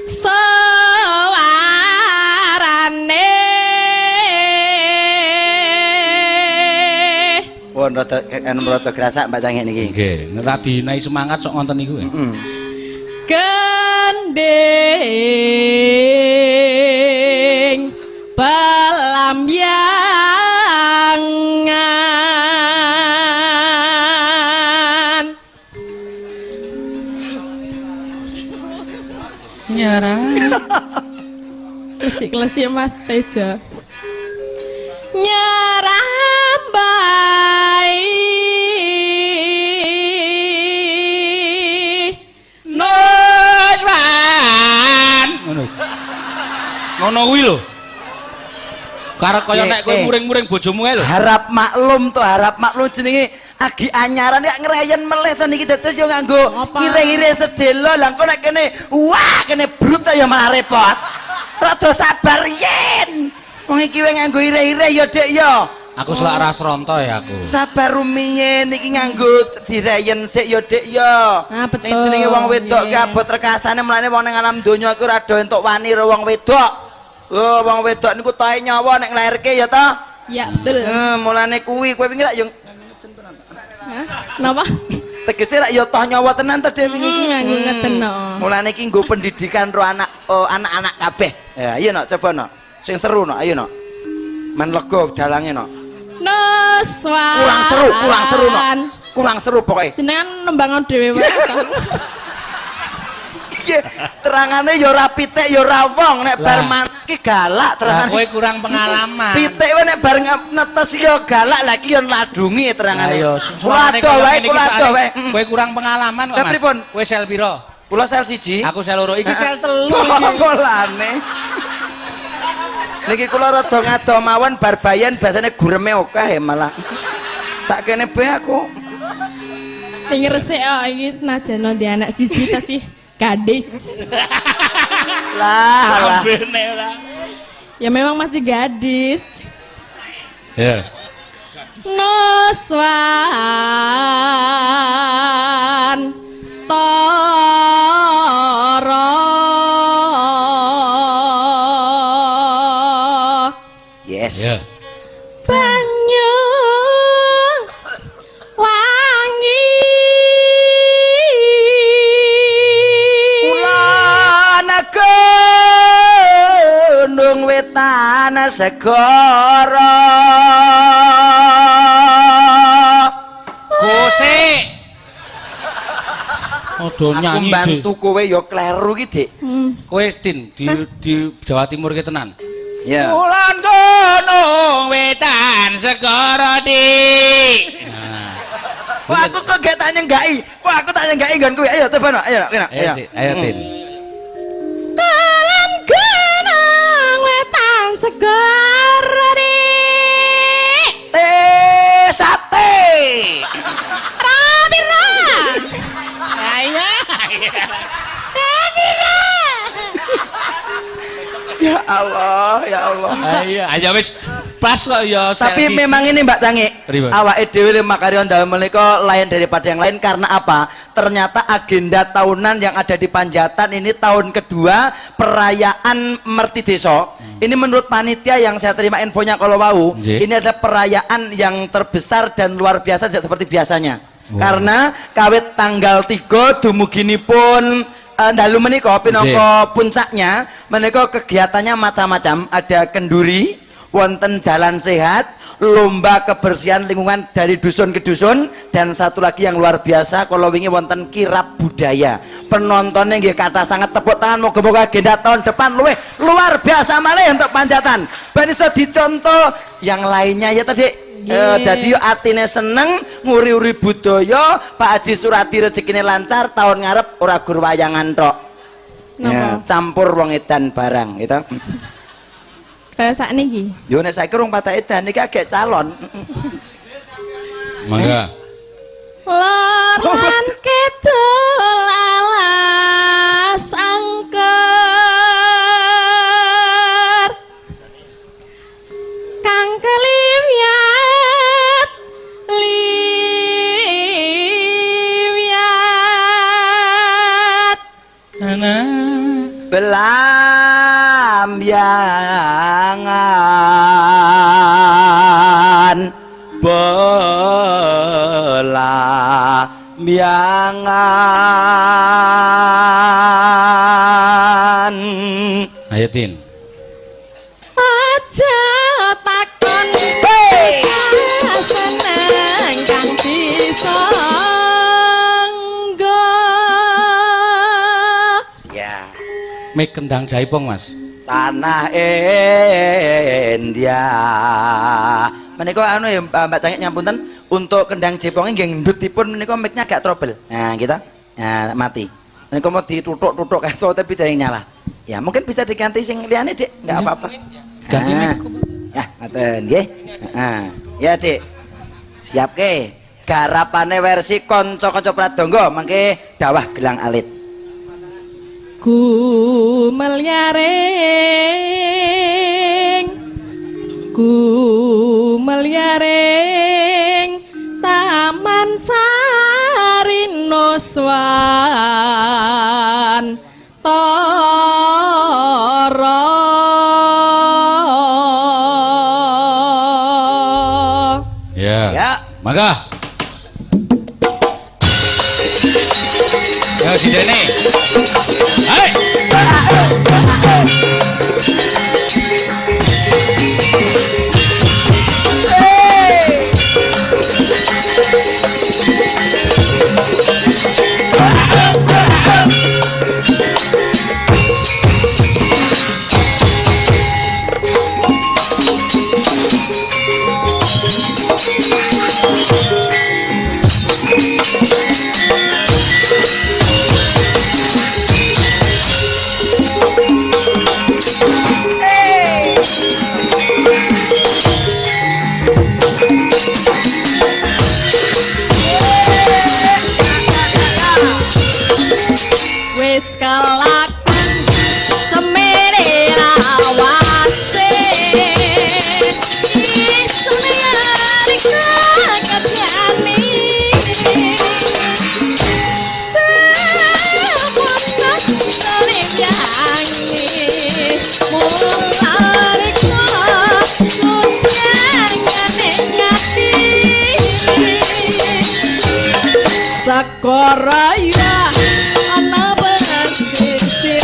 Suarane Wah, rada anu rada grasak Mbak Cangik niki. Nggih, nek ra dinaiki semangat sok ngonten niku. Heeh. Gending pelambiangan Nyerah. Klesik-klesik Mas Tejo. Nyerambai Nuswan. Ngono. Ngono kuwi lho. Karep kaya nek kowe muring-muring bojomu kae lho. Harap maklum to, harap maklum jenenge agi anyaran nek ngreyen melih to niki dados yo nganggo ire-ire sedelo. Lah engko nek kene wah kene brut ya malah repot. Rada sabar yen. Wong iki wae nganggo ire-ire ya Dik ya. Aku selak ras ronto ya aku. Sabar rumiyin iki nganggo direyen sik ya Dik ya. Ah, betul. Sing jenenge wong wedok ki abot rekasane, mulane wong ning alam donya iku ora do entuk wani karo wong wedok. Oh, wong wedok niku tae nyawa nek nglairke ya ta? Ya, betul. Mulane kuwi kowe wingi rak yo Hah? Napa? Tegese rak yo toh nyawa tenan to dhewe wingi iki. Nganggo ngeten no. Mulane iki nggo pendidikan ro anak anak-anak kabeh. Ya, ayo nok coba nok. Sing seru nok, ayo nok. Men lega dalange nok. Nuswan. Kurang seru nok. Kurang seru pokoke. Jenengan nembangon dhewe wae. Iya, terangane ya ora pitik ya ora wong nek bar manuk ki galak terangane. Kowe kurang pengalaman. Pitik wae nek bar netes ya galak lha iki ya nladungi terangane. Ayo, kula adoh wae, kula adoh wae. Kowe kurang pengalaman kok, Mas. Kowe sel pira? Kula sel 1. Aku sel 2. Iki sel 3 iki. Polane. Niki kula rada ngadoh mawon bar bayan biasane gureme akeh malah. Tak kene bae aku. Sing resik kok iki senajan ndek anak siji ta sih. Gadis. Lah, lah. Ya memang masih gadis. Ya. Nuswan tara. Yes. Yeah. Banyu wangi. Gunung wetan segara. Gosek. Aduh nyanyi. Aku bantu kowe ya kleru ki, Dik. Kowe Din di Jawa Timur ki tenan. Ya. Kulon gunung wetan segara, Dik. Nah. Wah, aku kok gak tak nyenggaki. Kok aku tak nyenggaki nggon kowe. Ayo coba no, ayo no, ayo. Ayo, Din. Kulon gunung wetan segara, Dik. Sate. Rapira. Ayo. Rapira. Ya Allah, ya Allah. Ayo, ayo wis pas kok ya. Tapi memang ini Mbak Cangik, awake dhewe Makarya Dalem menika lain daripada yang lain karena apa? Ternyata agenda tahunan yang ada di Panjatan ini tahun kedua perayaan Merti Desa. Ini menurut panitia yang saya terima infonya kalau wau, ini adalah perayaan yang terbesar dan luar biasa tidak seperti biasanya. Karena kawit tanggal 3 dumuginipun dalu menika pinangka puncaknya menika kegiatannya macam-macam, ada kenduri, wonten jalan sehat, lomba kebersihan lingkungan dari dusun ke dusun, dan satu lagi yang luar biasa kalau wingi wonten kirab budaya. Penontonnya nggih kathah sangat, tepuk tangan moga-moga agenda tahun depan luwih luar biasa malih untuk Panjatan. Ben iso dicontoh yang lainnya ya tadi. Nggih. Dadi yo atine seneng nguri-uri budaya, Pak Haji Suradi rezekine lancar, tahun ngarep ora gur wayangan tok. Napa? Ya, campur wong edan barang gitu. Kaya sakniki. Yo nek saiki rung patek edan iki agek calon. Mangga. Lor lan kidul alas angker kang keliwat liwat Ana Belamyangan belamyangan. Ayo Tin. Aja takon Hey! seneng kang disangga. Ya, Mik kendang jaipong, Mas. Tanah India. Menika anu ya Mbak Cangik nyampunten, untuk kendang jeponge nggih ndutipun menika mic-nya agak trouble. Nah, kita nah, mati. Menika mau ditutuk-tutuk kae tapi dereng nyala. Ya, mungkin bisa diganti sing liyane, Dik. Enggak apa-apa. Ganti Nah. mic. Ya, ngaten nggih. Heeh. Ya, Dik. Siap ke. Garapane versi kanca-kanca Pradangga mangke dawah gelang alit. Gumelyaring gumelyaring Taman Sari Nuswantara. Ya. Ya. Mangga. Ya sindene. Hai. Wis kelakon semene lawase isune arika kadyani semono limyangi mularika lunyangane ngati Sakoraya ana pesisire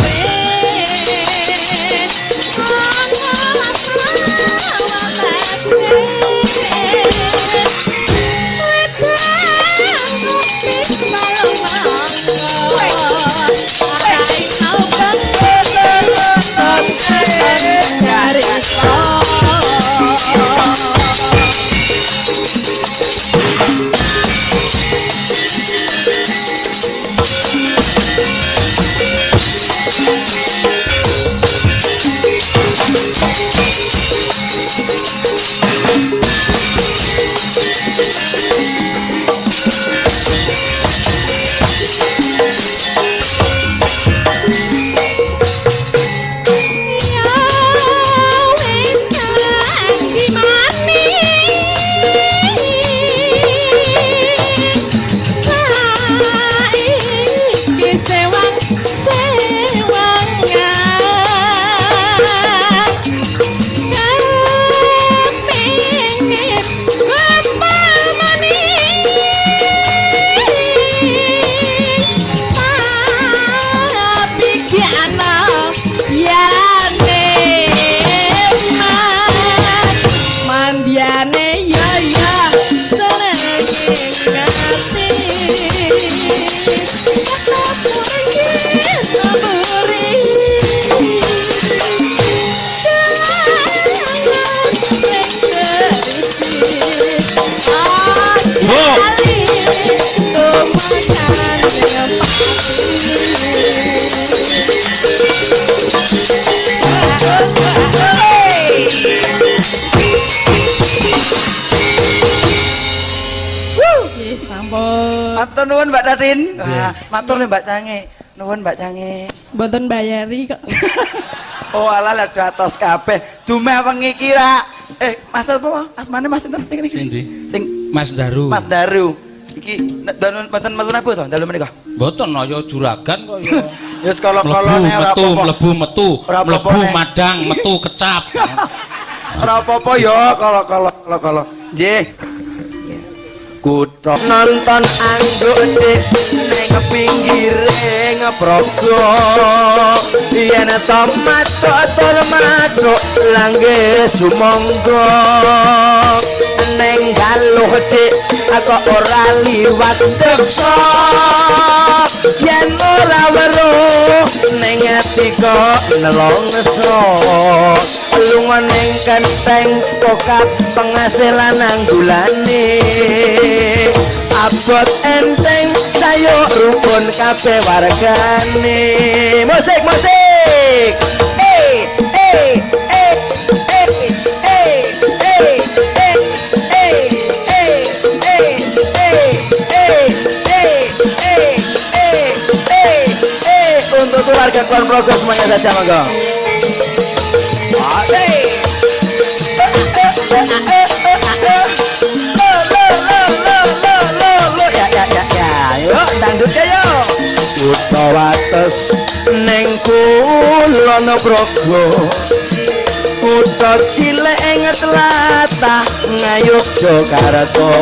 ana Nggih, sampun. Matur nuwun Mbak Tatin. Wah, matur nuwun Mbak Cange. Nuwun Mbak Cange. Mboten bayari kok. Oh alah lah atos kabeh. Dumeh wengi iki ra. Mas apa? Asmane Mas sinten niki? Sing ndi? Sing Mas Daru. Mas Daru. Iki dalu mboten metu napa to dalu menika? Mboten ya juragan kok ya. Ya sekolah-kolone ora apa-apa. Mlebu metu, mlebu madang, metu kecap. Ora apa-apa ya kala-kala. Nggih. Kutha nonton angguk dik ning pinggire ngeprogo yen to matuk tur matuk langge sumangga ning galuh dik kok ora liwat deksa yen ora weruh ning ati kok nelongso lunga ning kenteng kokap penghasilan anggulane abot enteng sayo rukun kabeh wargane. Musik musik. Eh eh eh eh eh eh eh eh eh eh eh eh eh eh eh eh. Untuk keluarga Kulon Progo semuanya saja monggo. Ya ya ya ya, yuk dangdut ya yuk. Kutha wates ning Kulon Progo, kutha cilik ing tlatah Ngayogyakarta.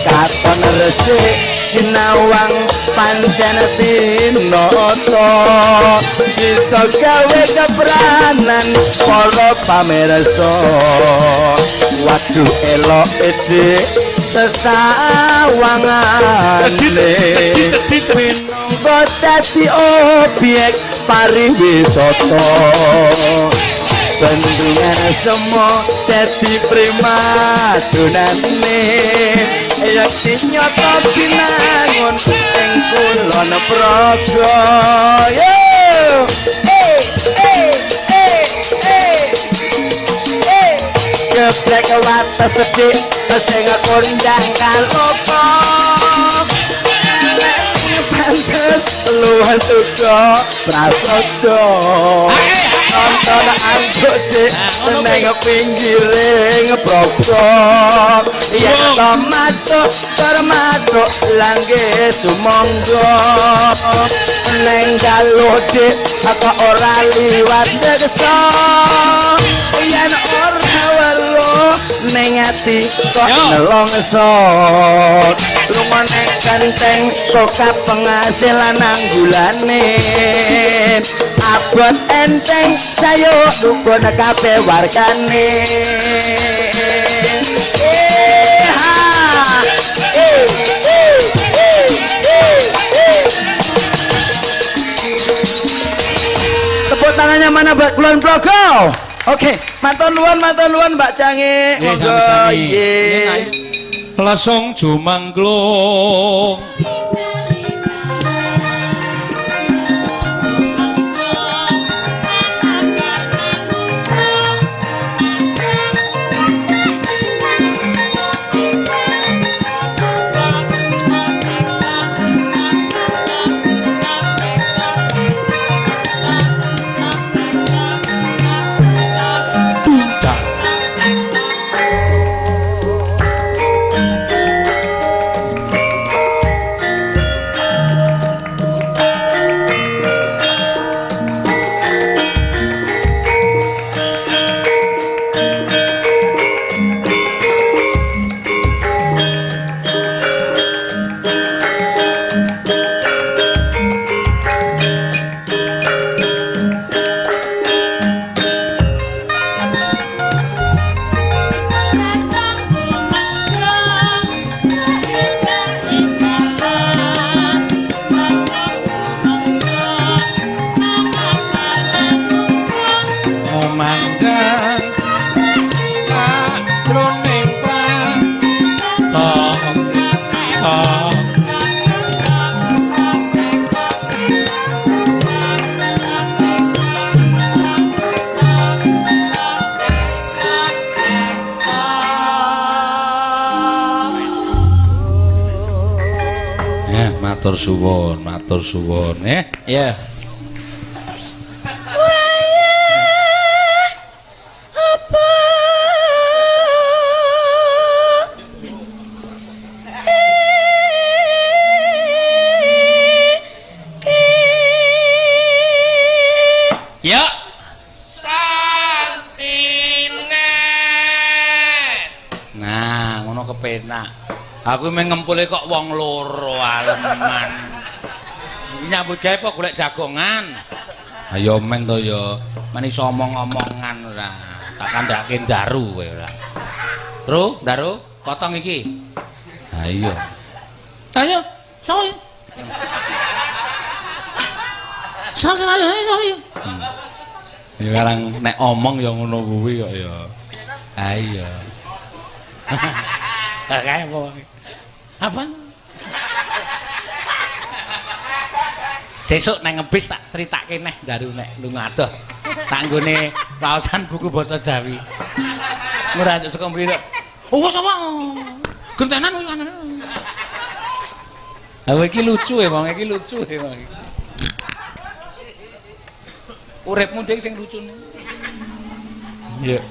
Katon resik sinawang pancen tinata, bisa gawe kepranan para pamirsa. Waduh elok dik sesawangane minangka dadi obyek pariwisata. Bendungan semua dadi primadonane, yakti nyata binangun ing Kulon Progo. Yo eh eh eh eh eh geblek wates dik sing kondang kalopo pantes luwes uga prasaja. Nonton angguk dik ning pinggire ngeprogo yen to matuk termatuk langge sumangga ning galuh dik kok ora liwat deksa yen ora weruh ning ati kok nelongso lunga ning kenteng kokap penghasilan anggulane abot enteng sayo dukun kabeh wargane. Eh ha eh eh eh eh. Tepuk tangannya mana buat Kulon Progo? Oke, matur nuwun Mbak Cange. Monggo nggih. Lesung jumangglung. Matur suwun, matur suwun, Ya. Wayah apa iki? Ya. Santine. Nah, ngono kepenak. Aku mung ngempule kok wong loro aleman. Nyambut gawe apa golek jagongan? Ayo men to ya. Men iso omong-omongan ora. Tak kandhake ndaru kowe ora. Tru, ndaru, potong iki. Ha iya. Ayo, sawo. Sawo ayo, sawo. Ya karang nek omong ya ngono kuwi kok ya. Ha iya. Kae apa? Apa? Sesuk nang ngebis tak critake neh ndaru nek lunga adoh. Tak nggone waosan buku basa Jawi. Ora njuk saka mrene. Oh, wis apa? Gentenan kuwi. Ha iki lucu e wong iki lucu e wong iki. Uripmu ding sing lucune. Iya.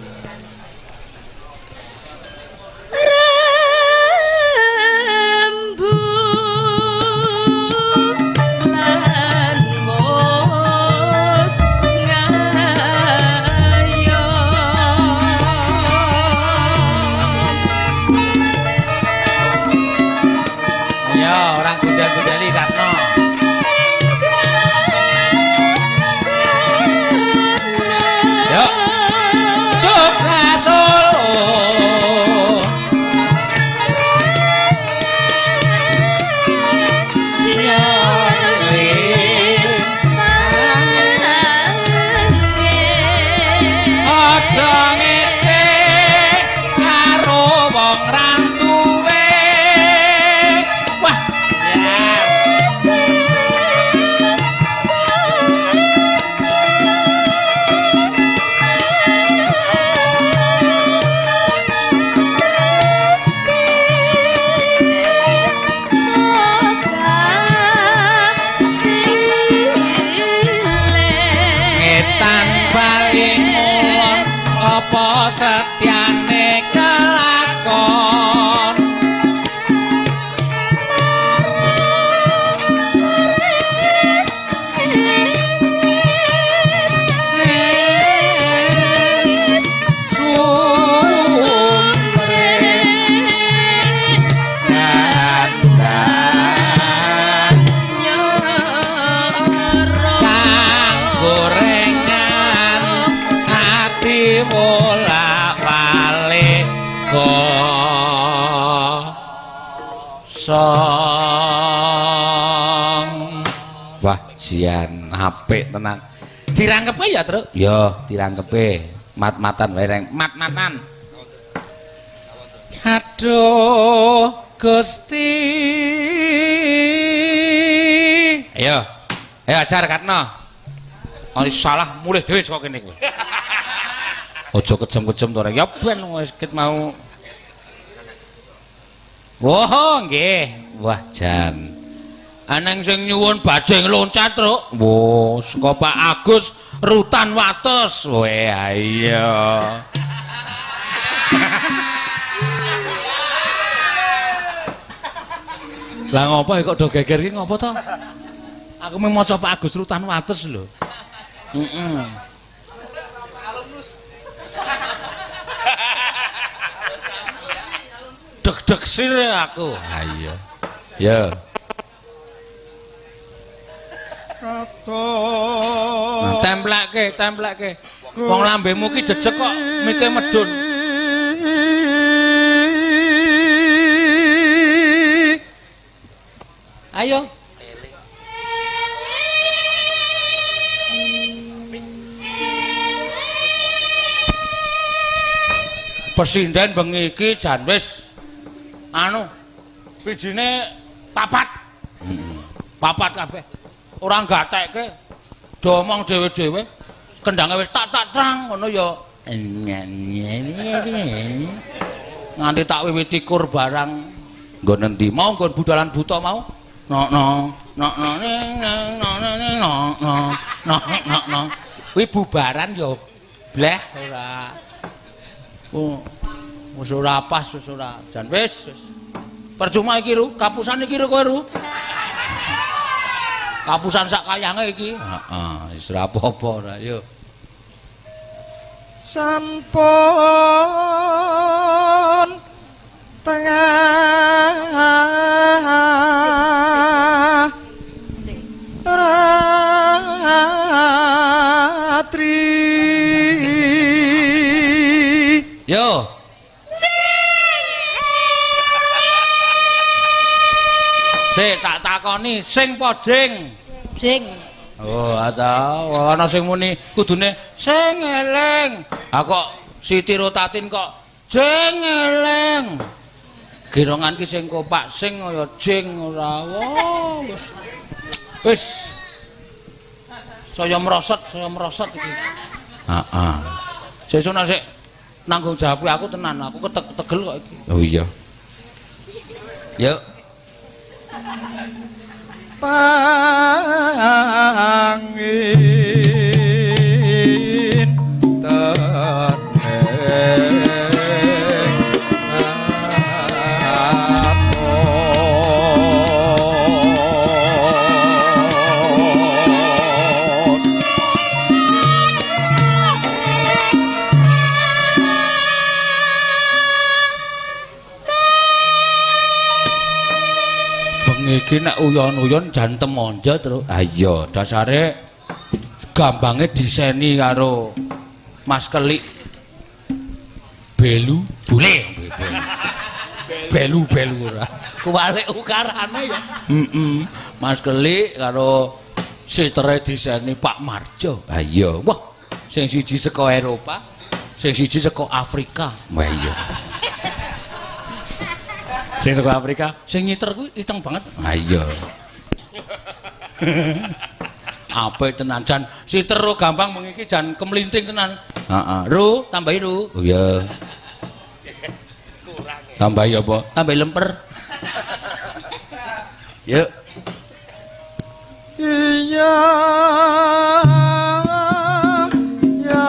Setyane kelakon sumbre dandan cang gorengan ati wolak-walik kosong. Wah, jian apik tenan. Dirangkepe ya, Truk? Ya, dirangkepe. Mat-matan wae reng, mat-matan. Aduh, Gusti. Ayo. Ayo ajar Katno. Ora salah mulih dhewe saka kene kowe. Aja kejem-kejem to rek. Ya ben wis ket mau. Wah, nggih. Wah, jan. Aneng sing nyuwun bajing loncat, Truk. Wah, saka Pak Agus Rutan Wates. Weh, ayo. Lah ngopo kok do geger iki ngopo to? Aku mung maca Pak Agus Rutan Wates lho. Heeh. Deg-deg sir aku. Ha iya. Ya. Nah, templekke, templekke. Wong lambemu ki jejeg kok mike medun. Ayo. Pesinden bengi iki jan wis anu bijine papat. Papat kabeh. Ora gatekke. Do omong dhewe-dhewe. Kendange wis tak tak trang ngono ya. Nganti tak wiwiti kur barang nggon endi mau nggon budalan buta mau. No no no no no no no no no no no. Kuwi bubaran ya bleh ora. Oh, wis ora pas, wis ora. Jan wis. Percuma iki Ru, kapusan iki Ru kowe Ru. Kapusan sak kayange iki. Heeh, wis ora apa-apa ora yo. Sampun tengah ratri. Yo. Sik tak takoni sing po jing? Jing. Oh, ata ana sing muni kudune sing eling. Ha kok Siti Rotatin kok jing eling. Girongan ki sing kopak sing kaya jing ora. Wah, wis. Wis. Saya merosot iki. Heeh. Sesuk nek sik nanggung jawab aku tenan, aku ketegel kok iki. Oh iya. Yuk. Pangin teneng atos. Iki nek uyon-uyon jan temonjo terus. Ha iya, dasare gambange diseni karo Mas Kelik. Belu bule. Belu-belu ora. Kuwalik ukarane ya. Heeh. Mas Kelik karo sistere diseni Pak Marjo. Ha iya. Wah, sing siji saka Eropa, sing siji saka Afrika. Wah iya. Sing saka Afrika, sing nyiter kuwi iteng banget. Ha iya. Apik tenan jan siter ro gampang mung iki jan kemlinting tenan. Heeh. Ru, tambahi ru. Oh iya. Tambahi apa? Tambahi lemper. Yuk. Iya. Ya.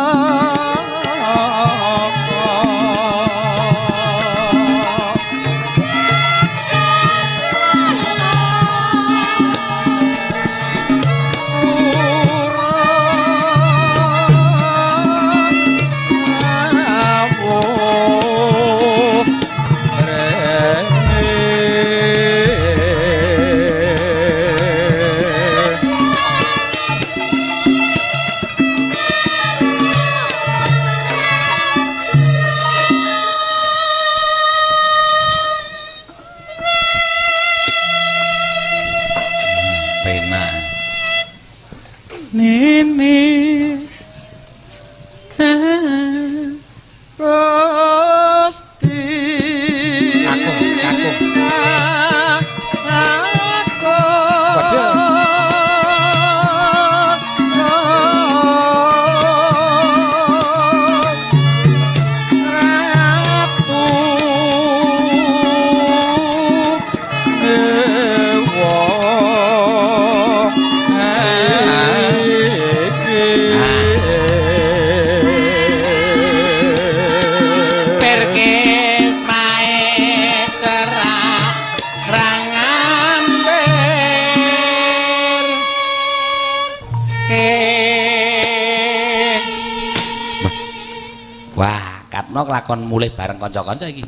Wah, Katno kelakon mulih bareng kanca-kanca iki.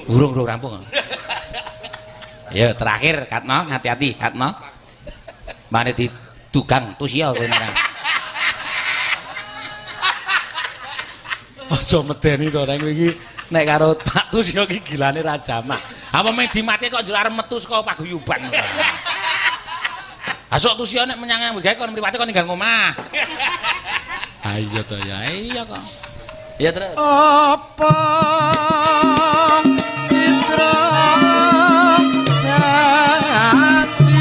Urung urung rampung. Ya, terakhir Katno, hati-hati Katno. Mane ditugang tusia kowe nang. Aja medeni to reng iki nek karo Pak Tusya iki gilane ra jamak. Apa mung dimati kok njur arep metu saka paguyuban. Asok Tusya nek menyang nyambut gawe kon mripate kon ninggal ngomah. Ah iya to ya, iya kok. Iya terus. Apa citra jati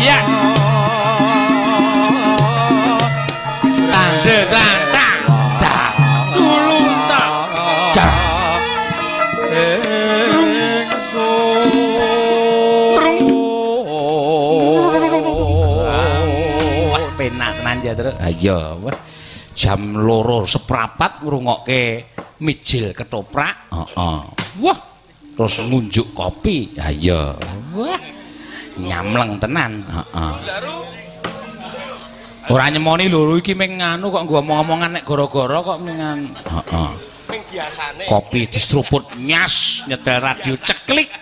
Iya. Tanda tanda. tenan ya, Truk. Ha iya, jam 2:15 ngrungokke mijil ketoprak. Heeh. Wah, terus ngunjuk kopi. Ha iya. Wah, nyamleng tenan. Heeh. Ora nyemoni lho iki ming nganu kok nggo omong-omongan nek gara-gara kok ming heeh. Ming biasane. Kopi diseruput nyas nyetel radio ceklik.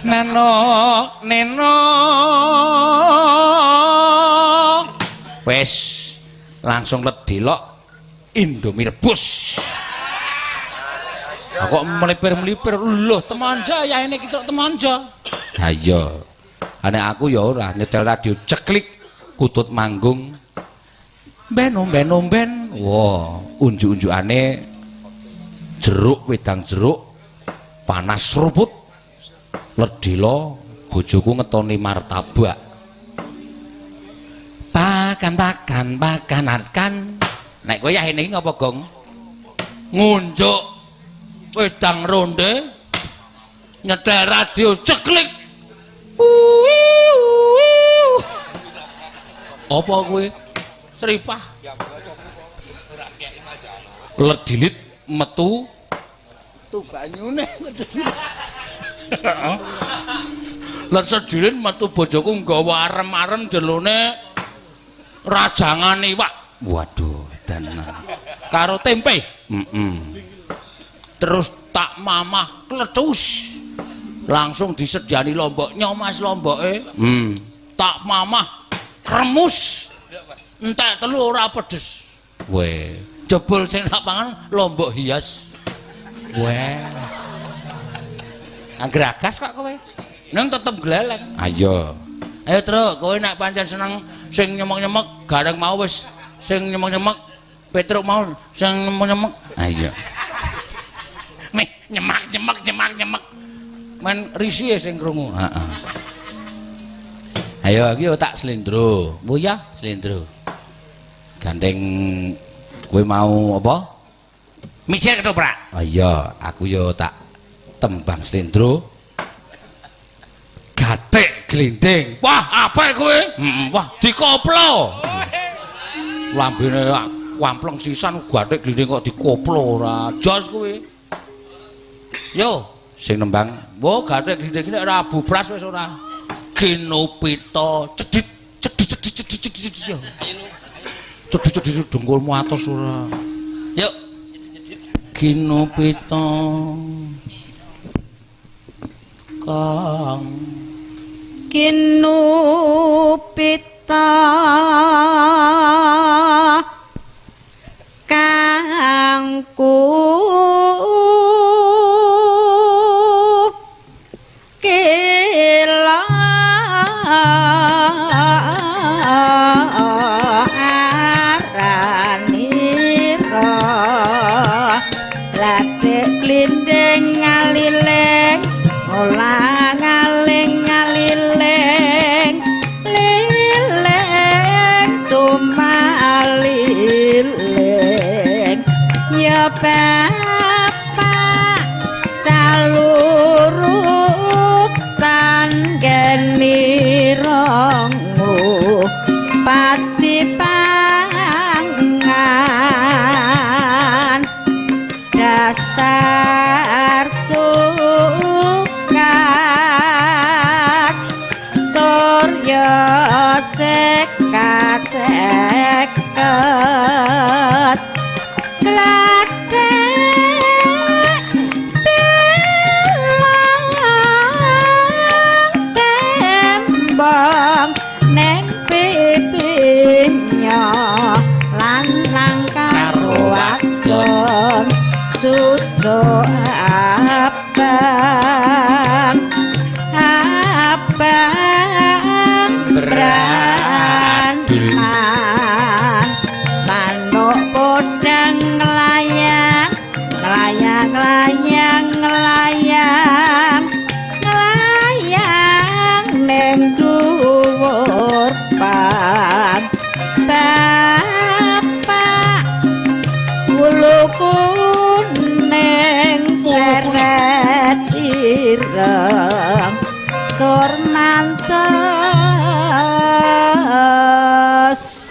Neno neno. Wes langsung ledelok Indomie rebus. Kok melipir-melipir lho temanja ya ini kita temanja. Ha iya. Nek aku ya ora nyetel radio ceklik kutut manggung ben omben omben. Wah, unjuk-unjukane jeruk wedang jeruk panas seruput ledelo bojoku ngetoni martabak. Pakan pakan pakan kan. Nek kowe yahene iki ngapa gong? Ngunjuk wedang ronde nyetel radio ceklik. Apa kuwi? Seripah. Ledilit metu tu banyune. Let sedilit metu bojoku nggawa arem-arem jelone rajangan iwak. Waduh, dan karo tempe. Heeh. Terus tak mamah kletus. Langsung disediani lomboknya Mas lomboke. Tak mamah kremus. Entek telu ora pedes. Weh, jebul sing tak pangan lombok hias. Weh. Anggeragas kok kowe. Nang tetep gleleng. Ayo. Ayo Truk, kowe nek pancen seneng sing nyemek-nyemek gareng mau wis sing nyemek-nyemek Petruk mau sing nyemek-nyemek. Ayo. Meh nyemak-nyemek nyemak-nyemek. Men risi sing krungu. Heeh. Ayo iki tak slendro. Oh ya, slendro. Gandeng kowe mau apa? Mijil ketoprak. Oh iya, aku yo tak tembang slendro. Gathik glinding. Wah, apik kowe? Heeh, wah dikoplo. Lambene wampleng sisan gathik glinding kok dikoplo ora. Jos kowe. Yo, sing nembang. Wah, gathik glinding iki nek ora bubras wis ora. Ginopita cedit cedit cedit cedit cedit cedit cedit dengkulmu atos ora. Yuk. Ginopita kang Ginopita kangku bapak calurutan geni rongu pati pangan dasar cukat tur yo cekat ceket neng pipinya lanang karo wadon cucu abang abang berandul manuk podang nglayang nglayang nglayang nglayang nglayang neng dhuwur pan bapak wulu kuning seret ireng tur mantes.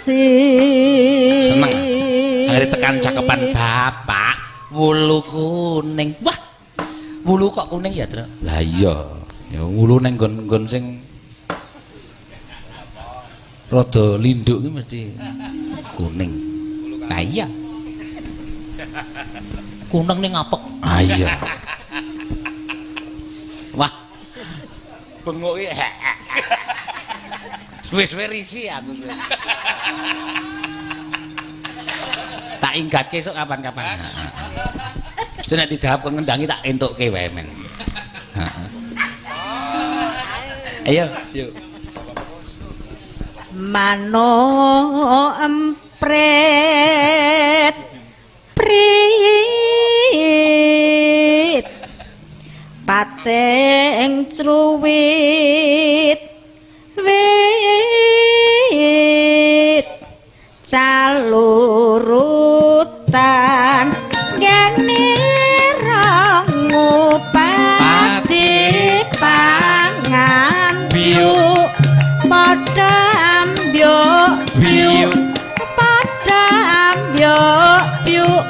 risi. Seneng. Akhire tekan cakepan bapak wulu kuning. Wah. Wulu kok kuning ya, Tru? Lah iya. Ya wulu ning nggon-nggon sing rada linduk iki mesti kuning. Lah iya. Kuning ning apek. Ah iya. Wah. Bengok iki. Suwe-suwe risi aku suwe. Tak inggatke esuk kapan-kapan. Heeh. Nek dijawab kon ngendangi tak entukke wae men. Heeh. Ayo, yuk. Manuk empret prit pateng truwit wit calurutan gene rong ngupati pangan biuk padha ambyuk biuk padha ambyuk biuk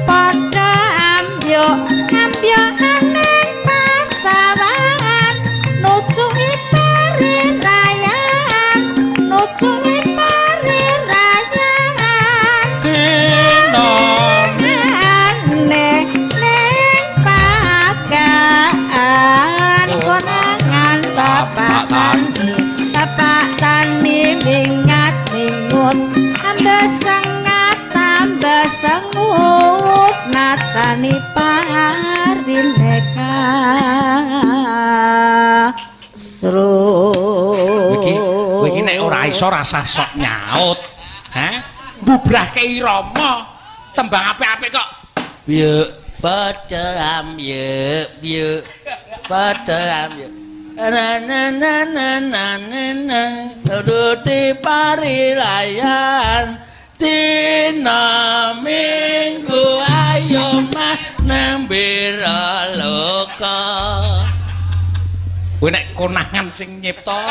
padha ambyuk ambyokane pasawan nucuki parirayan nucuki parirayan dina ane ning pakan konangan bapak tani bapak tani mingat mingut tambah sengat tambah sengut natani parineka sru. Iki kowe iki nek ora iso rasah sok nyaut. Hah? Mbubrahke irama tembang apik-apik kok. Yuk padha amyuk yuk padha amyuk. Na na na na na na nuruti parilayan dina minggu ayo mah nang Wiraloka. Kowe nek konangan sing nyipta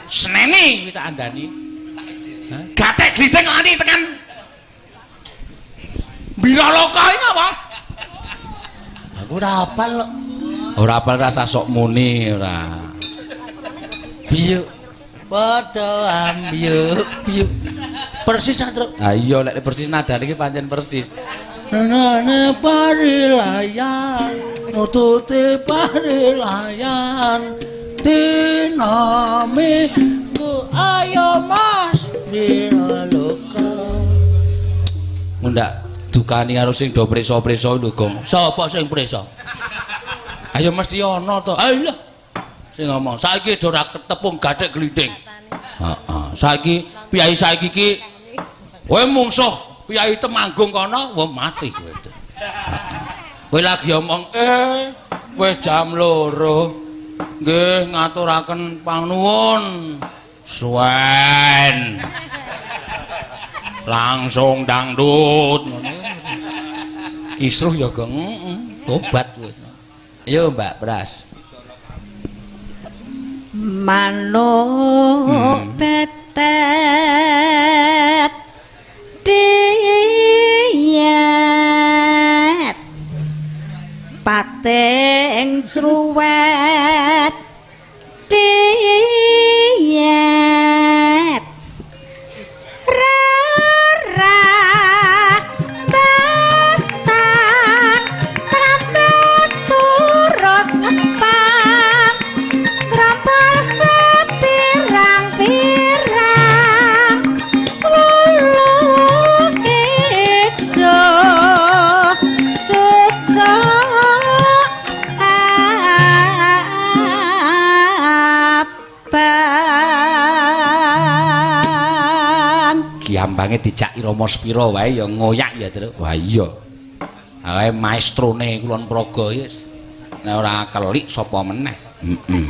seneni kuwi tak andani. Gatek glithing kok nganti tekan Wiraloka iki apa? Aku ora hafal kok. Ora hafal rasa sok muni ora. Biyuk padha ambyuk biyuk. Persis Tru. Ha iya lek persis nadane iki pancen persis. Nane parilayan nututi parilayan dina minggu ayo Mas Wiraloka. Mundak dukani karo sing do preso-preso lho Gong. Sapa sing preso? Ayo mesti ana to. Ha iya. Sing ngomong saiki do ora ketepung gathik glithing. Heeh. Saiki piyai saiki iki kowe mungsuh piyai Temanggung kono, wah mati kowe. Kowe lagi omong wis jam 2. Nggih ngaturaken pangnuwun. Suwen. Langsung dangdut ngono. Kisruh ya, Gong. Tobat kowe. Ayo Mbak Pras. Manuk betet diyet pating sruwet diyet rara batan trambet turut kepang grompol sepirang-pirang wulu ijo cucuk abang. Giambange dijak irama sepira wae ya ngoyak ya, Tru. Wah iya. Ae maestrone Kulon Progo wis. Nek ora kelik sapa meneh. Heeh.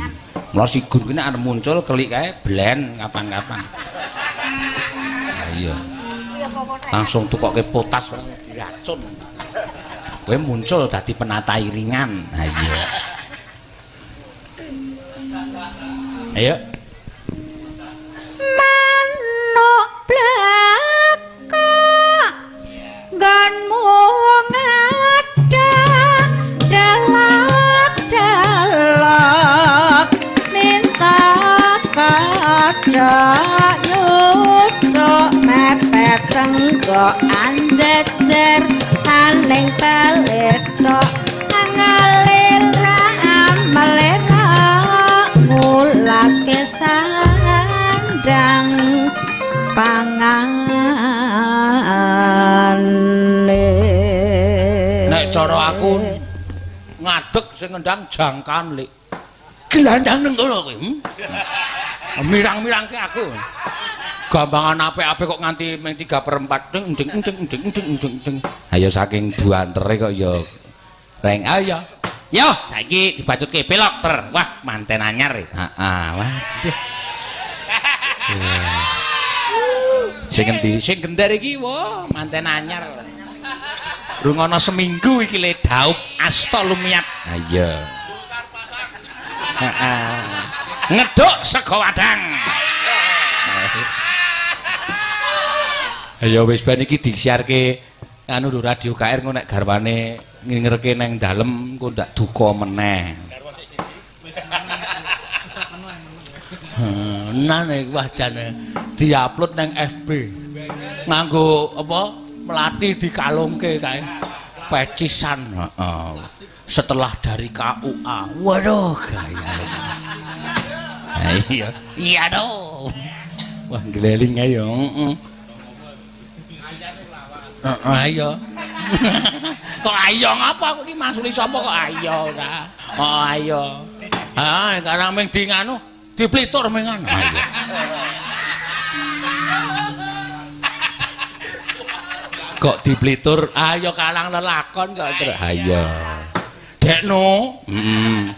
Mula Sigun kuwi nek arep muncul kelik kae blen kapan-kapan. Lah iya. Langsung tukoke potas diracun. Kowe muncul dadi penata iringan. Ha iya. Ayo. Manuk Cedhak nyucuk mepet tenggok anjejer aning paletok angalira amelera ngulake sandang pangane. Nek cara aku ngadeg sing ngendang jangkan lik. Gelandang nang kono kowe. Mirang-mirangke aku. Gambangan apik-apik kok nganti ming 3/4. Ding ding ding ding ding ding ding. Ayo saking buantere kok ya reng. Ayo. Yo, saiki dibacutke pelok ter. Wah, manten anyar. Heeh, waduh. Sing endi? Sing gender iki, wah, manten anyar. Rungono seminggu iki le daup asta lumiat. Ha iya. Heeh. Ngeduk sego wadang. Ayo wis ben iki disiarke anu lho Radio KR engko nek garwane ngingerke nang dalem engko ndak duka meneh. Garwa sik siji. Nah nek wah jane diupload nang FB. Nganggo apa? Melati dikalungke kae. Pecisan, heeh. Setelah dari KUA. Waduh gaya. Iya. Iya dong. Wah ngleling ae ya, heeh. Heeh, ayo. Kok ayo ngapa aku iki mangsuli sapa kok ayo ora. Oh ayo. Ah, karang ming di nganu, diplitur ming anu. Ayo. Kok diplitur? Ayo kalang lelakon kok terus. Ayo. Dekno, heeh.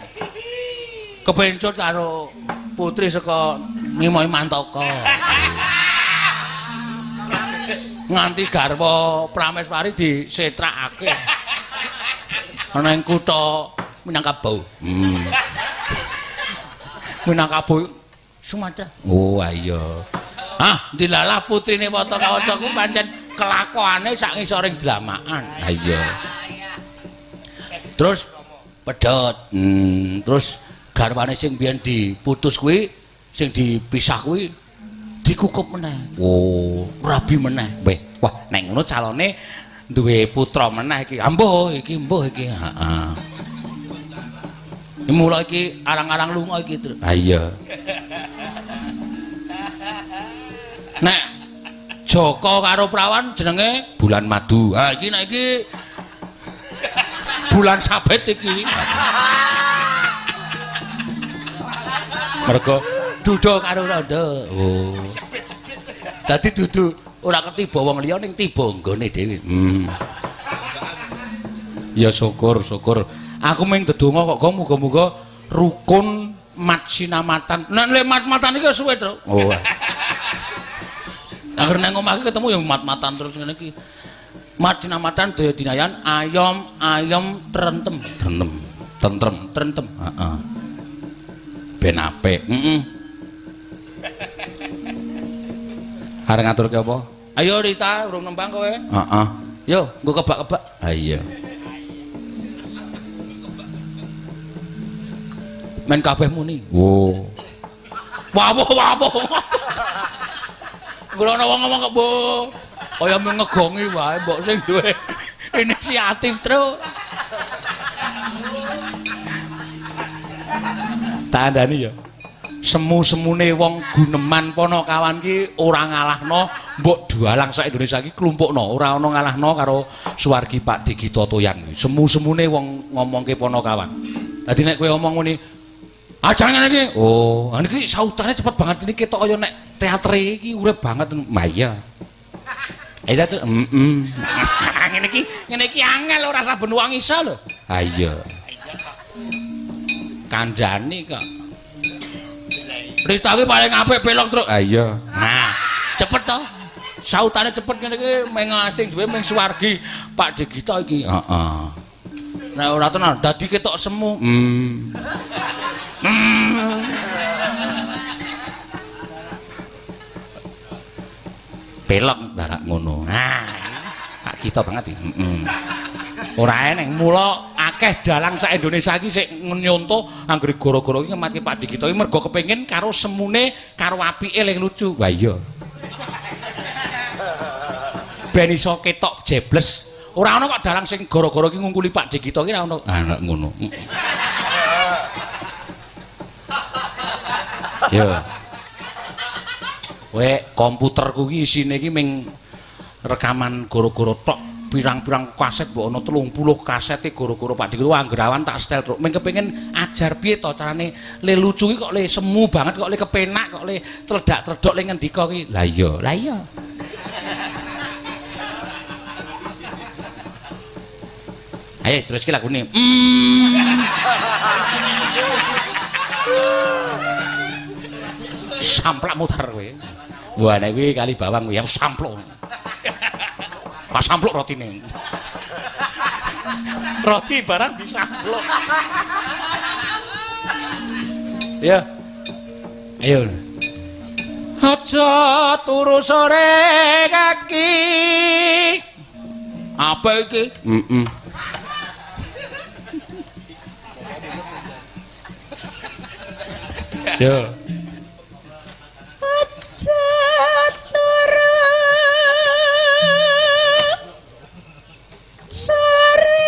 Kepencut karo putri saka Ngimoi Mantaka. Nganti garwa Prameswari disetrakake. Ana ing kutha Minangkabau. Minangkabau Sumatera. Oh iya. Ah, dilalah putrine Watakawaca ku pancen kelakuane sak ngisoring dlamakan. Ha iya. Terus pedhot. Terus garwane sing biyen diputus kuwi, sing dipisah kuwi dikukup meneh. Oh, rabi meneh. Weh, wah nek ngono calone duwe putra meneh iki. Ambuh iki, mbuh iki. Heeh. Mula iki arang-arang lunga iki. Ha iya. Nek Joko karo Prawan jenenge bulan madu. Ha iki nek iki bulan sabit iki. Mergo duda karo rondo. Oh. Dadi dudu ora ketiba wong liya ning tiba nggone dhewe. Ya syukur, syukur. Aku mung ndedonga kok muga-muga rukun mat sinamatan. Nek le mat-matan iki suwe, Tru. Oh. Akhir nang omah iki ketemu ya mat-matan terus ngene iki. Mat sinamatan daya dinayan ayom ayom trentem. Trentem. Tentrem, trentem. Heeh. Ben apik. Heeh. Arep ngaturke apa? Ayo Rita, urung nembang kowe. Heeh. Yo, nggo kebak-kebak. Ha iya. Men kabeh muni. Wo. Wawoh wawoh. Kula ana wong ngomong kok, Bu. Kaya mung ngegongi wae mbok sing duwe inisiatif, Tru. Tandani ya. Semu-semune wong guneman Ponokawan ki ora ngalahno mbok dualang sak Indonesia ki klumpukno, ora ana ngalahno karo suwargi Pak Digito Toyan. Semu-semune wong ngomongke Ponokawan. Dadi nek kowe omong ngene, aja ngene iki. Oh, niki sautane cepet banget ini ketok kaya nek teatre iki urip banget. Ma iya. Ayo ta, heeh. Ngene iki angel ora saben wong iso lho. Ha iya. Kandhani kok. Rita kuwi paling apik pelok, Truk. Ha iya. Nah, cepet to. Sautane cepet ngene iki meng sing duwe meng suwargi Pak Digito iki. Heeh. Nek ora tenan dadi ketok semu. Pelok barak ngono. Nah, Pak Gito banget iki. Heeh. Ora eneng mula Akeh dalang sak Indonesia iki sik nyonto anggere gara-gara iki ngematke Pak Dikito iki mergo kepengin karo semune karo apike ling lucu. Wah iya. Ben iso ketok jebles. Ora ana kok dalang sing gara-gara iki ngungkuli Pak Dikito iki ora ono. Ah nek ngono. Yo. Kowe komputerku iki isine iki ming rekaman gara-gara tok. Pirang-pirang kaset mbok ana 30 kasete gara-gara Pak Dikito anggerawan tak setel truk. Ming kepengin ajar piye to carane le lucu iki kok le semu banget kok le kepenak kok le tredak-tredok le ngendika iki. Lah iya, lah iya. Ayo terus ki lagune. Samplak mutar kowe. Wah nek kuwi kali bawang kuwi aku samplok. Pak samplok rotine. Roti barang disamplok. Ya. Ayo. Aja turu sore kaki. Apa iki? Heeh. Yo. Aja turu sore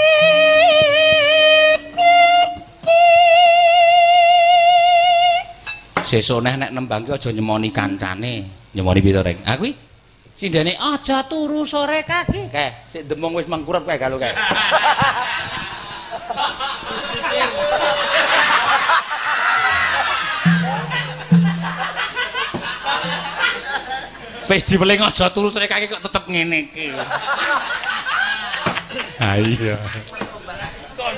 kaki. Sesuk nek nembang ki aja nyemoni kancane, nyemoni pira reng? Ah kuwi sindene aja turu sore kaki. Kae sik demung wis mengkurep kae galo kae. Wis diweling aja turu sore kaki kok tetep ngene iki. Ha iya.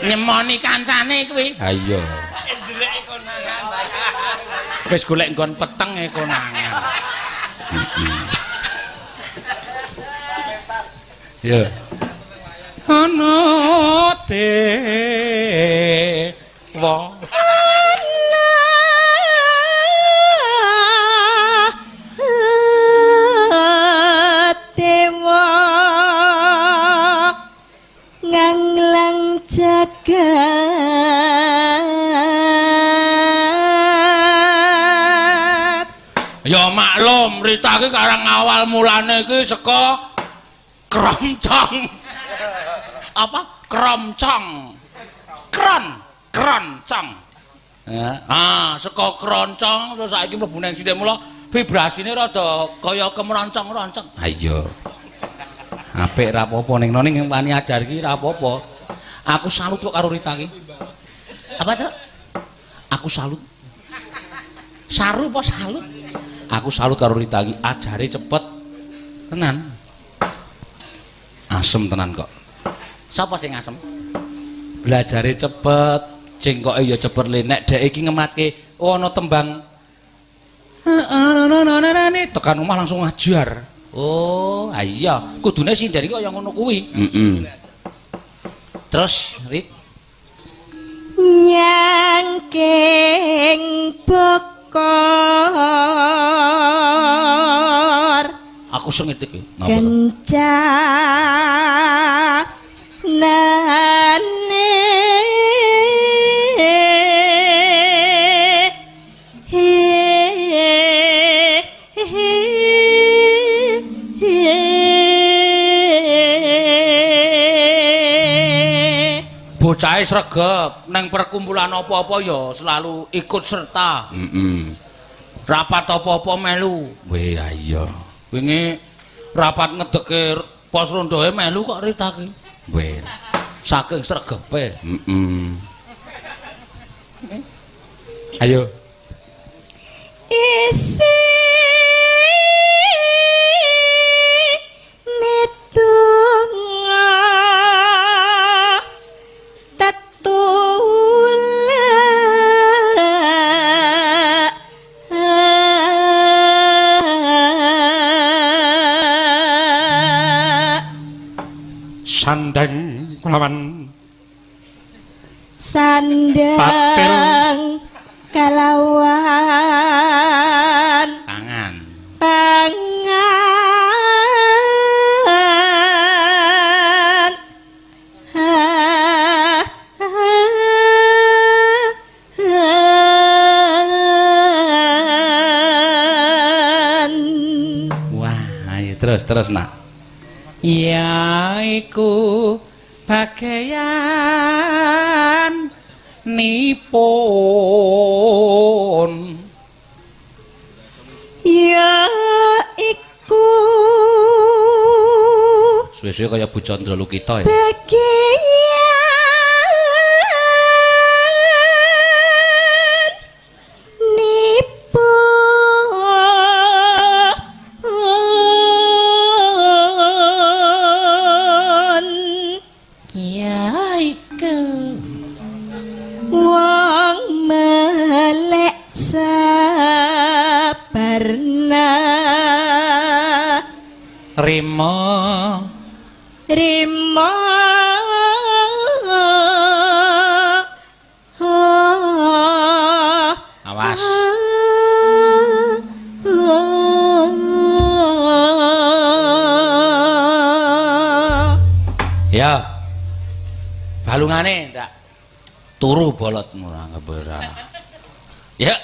Nyemoni kancane kuwi. Ha iya. Wis deleke konangan. Wis golek nggon peteng e konangan. Heeh. Ya. Ana dewa. Nganglang jagat. Ya maklum, Rita iki karang awal mulane iki saka kroncong. Apa? Kroncong. Kron, kroncong. Ah, saka kroncong terus saiki mlebu nang sithik mula vibrasine rada kaya kemroncong-roncong. Ha iya. Apik ra apa-apa ning ning wani ajar iki ra apa-apa. Aku salut kok karo Rita iki. Apa, Cuk? Aku salut. Saru apa salut? Aku salut karo Rita iki, ajare cepet. Tenan. Asem tenan kok. Sapa sing asem? Belajare cepet, cengkoke ya cepet le nek dhek iki ngematke oh ana tembang tekan omah langsung ngajar. Oh, iya, kudune sinden iki kaya ngono kuwi. Heeh. Terus, Rit nyangking bokor. Aku sengit iki. Kencanane. Bocahe sregep nang perkumpulan apa-apa ya selalu ikut serta. Heeh. Rapat apa-apa melu. Weh iya. Wingi rapat ngedeke pos rondoe melu kok Rita ki. Weh. Saking sregepe. Heeh. Ayo. Isi Sandang kelawan sandang patil kalawan pangan pangan ha, ha, ha. Terus terus nak. Ya iku bageyan nipun. Ya iku suwe-suwe kaya Bu Chandra Lukita ya. Bageyan nipun. Ya iku wong melek sabarna rima rima. Awas. Ya. Balungane ndak turu bolotmu ora ora. Ya.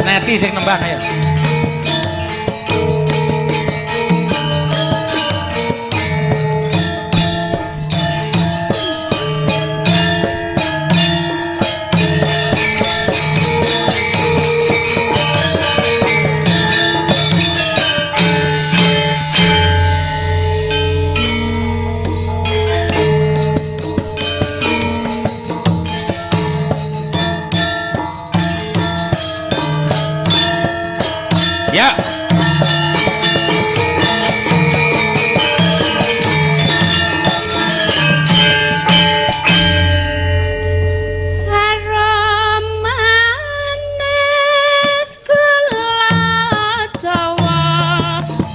Neti sing nembang ayo. Ya. Harum manis gula Jawa,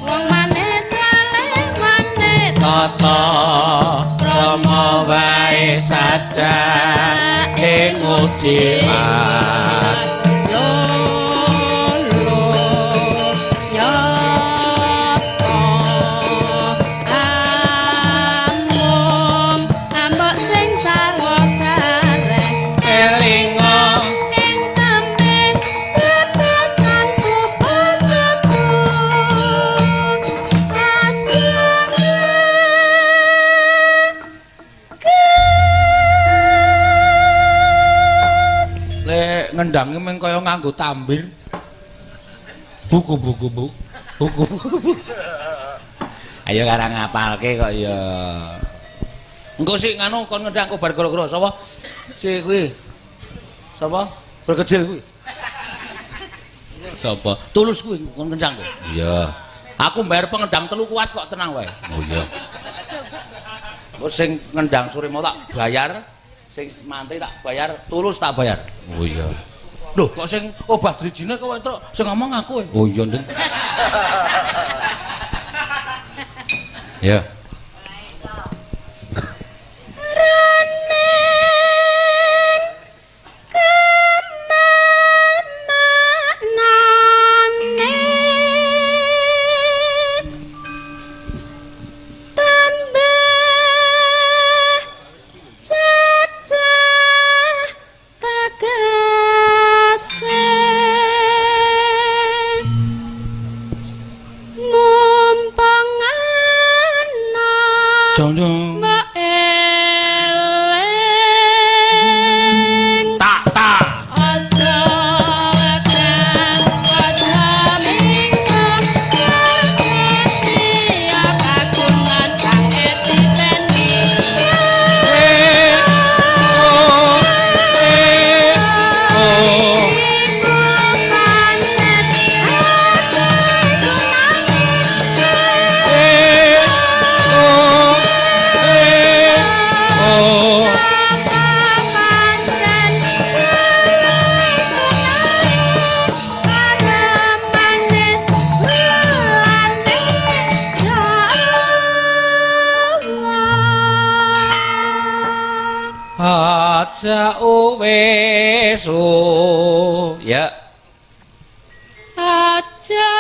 wong manis kalih manis tata krama wae saja ing ujian. Ngendange meng kaya nganggo tambir. Buku buku buku. Buku buku. Ayo karang ngapalke kok ya. Engko sik nganu kon ngendang kok bar gara-gara sapa? Si kuwi. Sapa? Berkedil kuwi. Sapa? Tulus kuwi kon ngendang kok. Iya. Aku mbayar pengendang 3 kuat kok tenang wae. Oh iya. Engko sing ngendang sore mau tak bayar. Sing mantri tak bayar, Tulus tak bayar. Oh iya. Loh, kok sing obah drijine kok entuk sing ngomong aku. Oh iya, Ndeng. Ya. Reneng kemanane tambah cacah tegese mumpung ana Jong-jong. Eling Tak tak. aja wedan aja mingkem ya kagungan kang diteni. Eh, oh, eh, oh. Iku pancen ati gunane. Eh, oh, Aja wis ya. Aja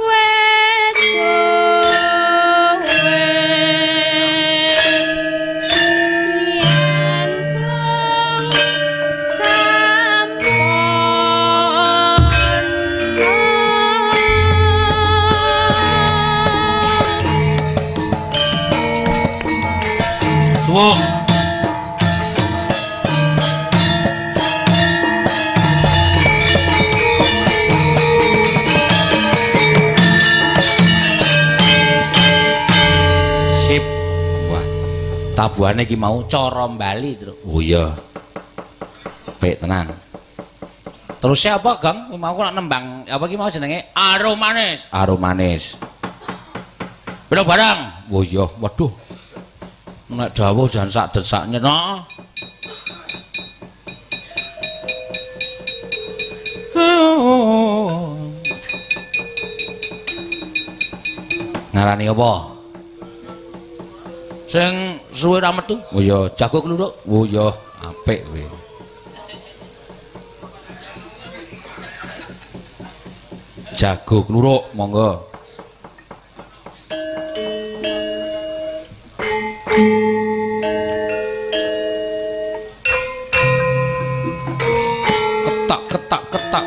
wis wis yen sampun. Suwuk. Sip. Wah. Tabuhane iki mau cara bali, Truk. Oh iya. Baik tenan. Terus siapa, Gang? Mau kok nembang apa iki mau jenenge? Arum manis. Arum manis. Piro barang? Oh iya, waduh. Nek dawuh jan sak desaknya no. Ngarani apa? Sing suwe ra metu. Oh iya, jago kluruk. Oh iya, apik kowe. Jago kluruk, monggo. Ketak ketak ketak.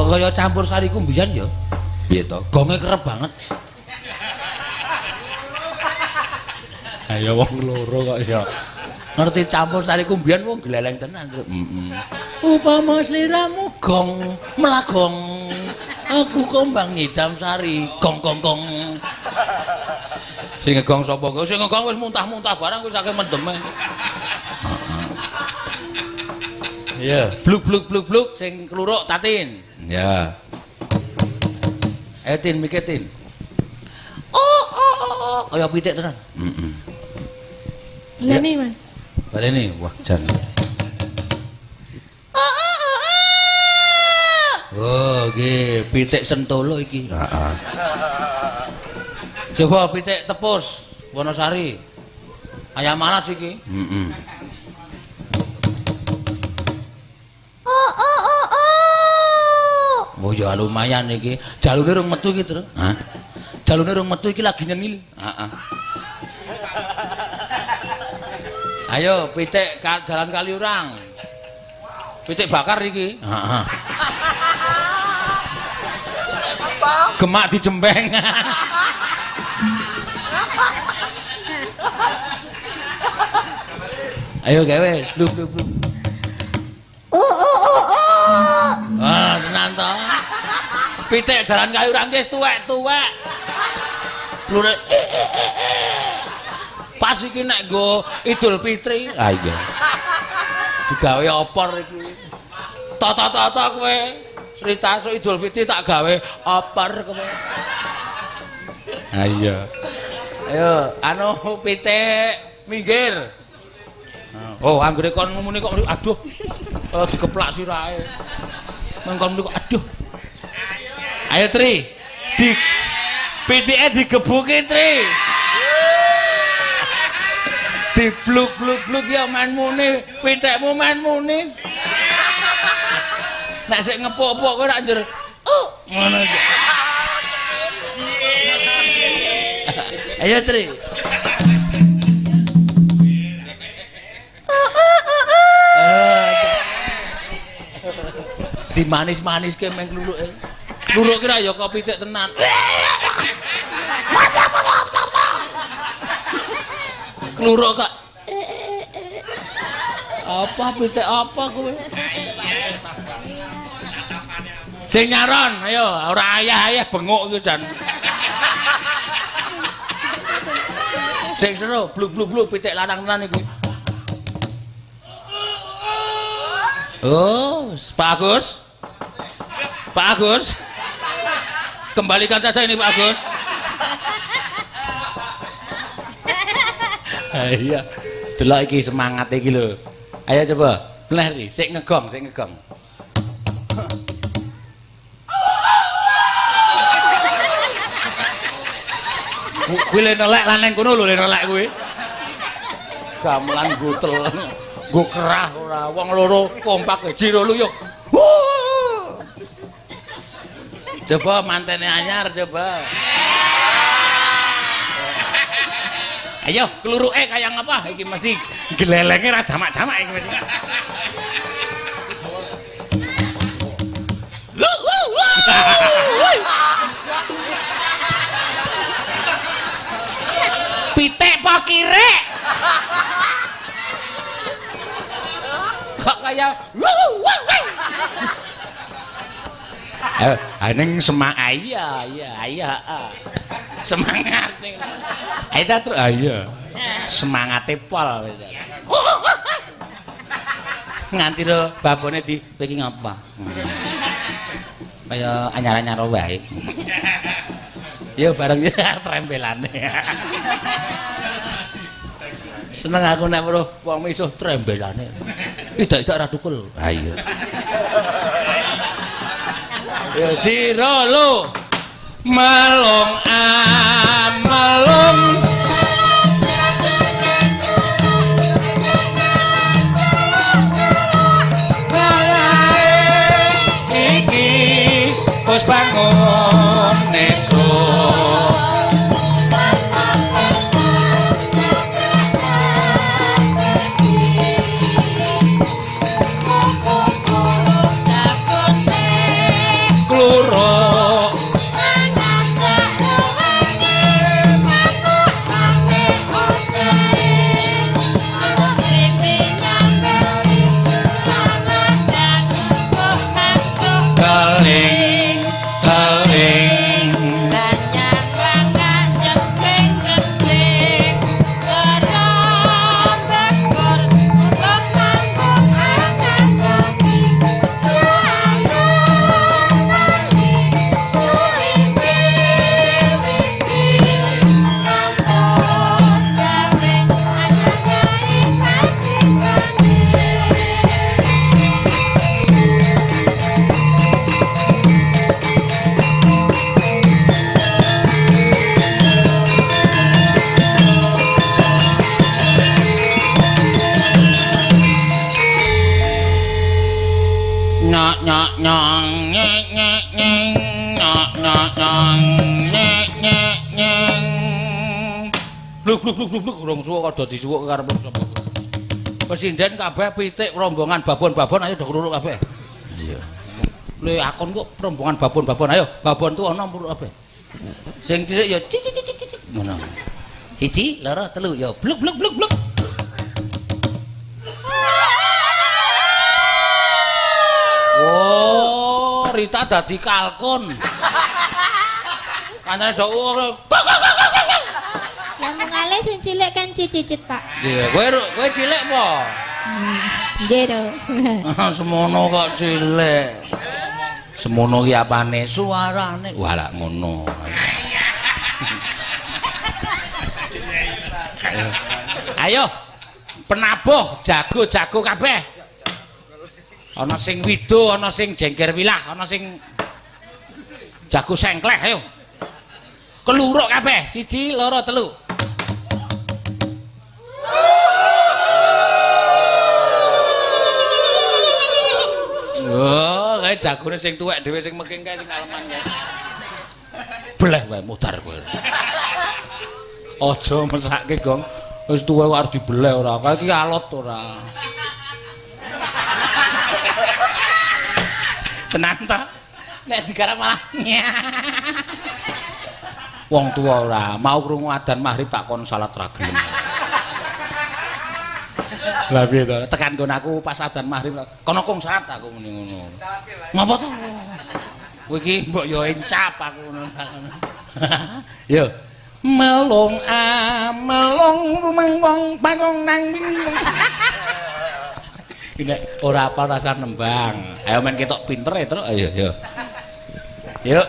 Kaya campur sariku mbiyen ya. Piye to? Gonge kerep banget. Ayo wong loro kok ya. Ngerti campur sariku mbiyen wong gleleng tenan. Heeh. Upama sliramu gong melagong aku kombang nyidam sari gong gong gong. Sing ngegong sapa kok? Sing ngegong wis muntah-muntah barang wis akeh mendeme. Iya, bluk bluk bluk bluk sing kluruk Tatin. Ya. Tin mikir Tin. Oh oh oh, kaya pitik tenan. Heeh. Baleni, Mas. Baleni, wah jan. Oh oh oh. Oh, nggih, pitik sentolo iki. Heeh. Coba pitik tepus Wonosari. Ayam malas iki. Heeh. Oh oh oh oh. Oh ya lumayan iki. Jalune rung metu iki, Tru. Hah? Jalune rung metu iki lagi nyengil. Heeh. Ayo pitik jalan Kaliurang. Pitik bakar iki. Heeh. Gemak dijembeng. Ayo gawe, bluk bluk bluk. Ah, tenan to. Pitik dalan Kaliurang wis tuwek-tuwek. Lure pas iki nek nggo Idul Fitri. Ah iya. Digawe opor iki. Tata-tata kowe. Cerita sok Idul Fitri tak gawe opor kowe. Ah iya. Ayo, anu pitik minggir. Oh, anggere kon ngomune kok aduh. Dikeplak sirahe. Mengkon muni kok aduh. Ayo Tri. Di pitike digebuki Tri. Dibluk-bluk-bluk ya main muni, pitikmu main muni. Nek sik ngepuk-epuk kowe rak njur. Oh, ngono iki. Ayo Tri. Dimanis-maniske meng kluruke. Kluruk ki ra ya kok pitik tenan. Kluruk kok. Apa pitik apa kowe? Sing nyaron, ayo ora ayah-ayah bengok iki jan. Sing seru bluk-bluk-bluk pitik lanang tenan iki. Oh, Pak Agus. Pak Agus. Kembalikan saja ini Pak Agus. Iya. Delok iki semangat iki lho. Ayo coba. Belah iki, sik ngegong, sik ngegong. Kuwi le nelek lan nang kono lho le nelek kuwi. Gamelan gutel. Nggo kerah ora wong loro kompak jiro luyuk. Coba mantene anyar coba. Ayo kluruke kaya ngapa iki mesti glelenge ra jamak-jamak iki mesti. Pitik apa kirek? Kok kaya ning semangat iya iya iya semangat ning ayo ta terus iya semangate pol nganti ro babone di kowe iki ngapa kaya anyar-anyar wae ya bareng ya trembelane seneng aku nek weruh wong misuh trembelane idak-idak ra tukul ha iya ya jiro lo melong amelong iki wis bangun esuk kluruk keling keling nyok nyok nyong nyek nyek nyeng nyok nyok nyong nyek nyek nyeng bluk bluk bluk bluk bluk rong suwuk kada disuwuk karo sapa pesinden kabeh pitik rombongan babon-babon ayo do kluruk kabeh iya le akon kok rombongan babon-babon ayo babon tu ana mruk kabeh sing cilik ya cici cici cici ngono siji loro telu ya bluk bluk bluk bluk. Oh, Rita dadi kalkun. Kancane dok. Lah mungale sing cilik kan cicicit, Pak. Iya, kowe cilik apa? Nggih to. Semono kok cilik. Semono ki apane? Suarane. Wah, lak ngono. Ayo. Penabuh jago-jago kabeh. Ana sing wido, ana sing jengger wilah, ana sing jago sengkleh, ayo. Keluruk kabeh, siji, loro, telu. Oh, kae jagone sing tuwek dhewe sing meking kae sing aleman kae. Bleh wae mudar kowe. Aja mesake, Gong. Wis tuwek kok arep dibeleh ora. Kae iki alot ora. Tenan ta? Nek digarap malah wong tua ora mau krungu adzan maghrib tak kon salat ra gelem. Lah piye to? Tekan nggon aku pas adzan maghrib kono kong salat aku muni ngono. Ngopo to? Kowe iki mbok yo encap aku ngono. Yo melung amelung rumeng wong pangong nang. Nek ora apa rasa nembang. Ayo men ketok pinter ya, Truk. Ayo, yo. Yuk.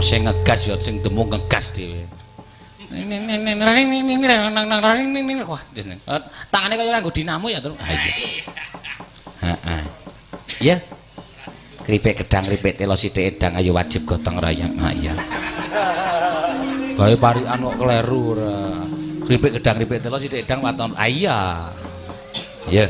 Sing ngegas ya sing demung ngegas dhewe. Wah, tangane kaya nganggo dinamo ya, Truk. Ha iya. Heeh. Ya. Kripik gedang kripik telo sithik edang ayo wajib gotong royong. Ha iya. Gawe parikan kok kleru ora. Kripik gedang kripik telo sithik edang waton. Ha iya. Ya.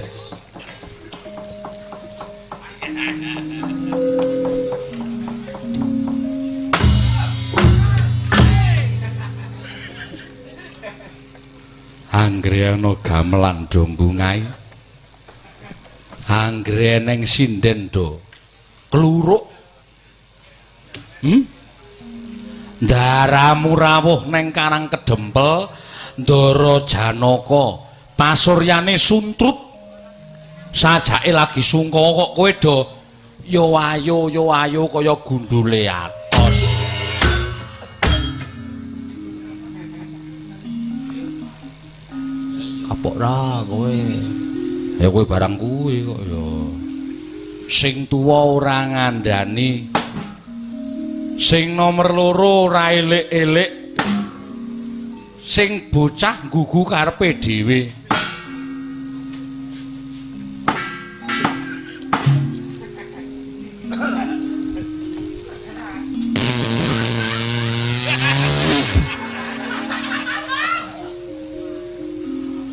Anggre ana gamelan do mbungai. Anggre neng sinden do kluruk. Ndaramu rawuh neng Karang Kedempel, Ndara Janaka, pasuryane suntrut. Sajake lagi sungkawa kok kowe do yo ayo kaya gundule atos. Kapok ra kowe. Ya kowe barang kuwi kok ya. Sing tuwa ora ngandani. Sing nomor loro ora elik-elik. Sing bocah nggugu karepe dhewe.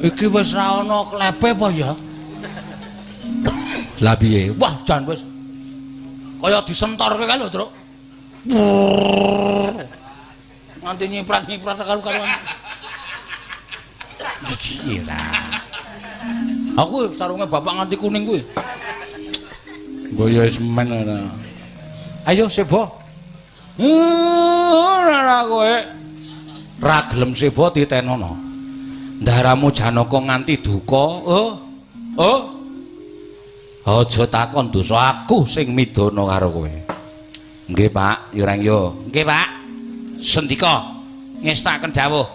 Iki wis ra ana klepe apa ya? Lah piye? Wah, jan wis kaya disentorke kae lho, Truk. Nganti nyiprat-nyiprat karo-karuan. Jijik ra. Aku sarunge bapak nganti kuning kuwi. Mbok ya wis men ora. Ayo sebo. Ora kowe. Ra gelem sebo titenono. Ndaramu Janaka nganti duka. Oh. Oh. Aja takon dosa aku sing midana karo kowe. Nggih, Pak, yo reng yo. Nggih, Pak. Sendika ngestakaken dawuh.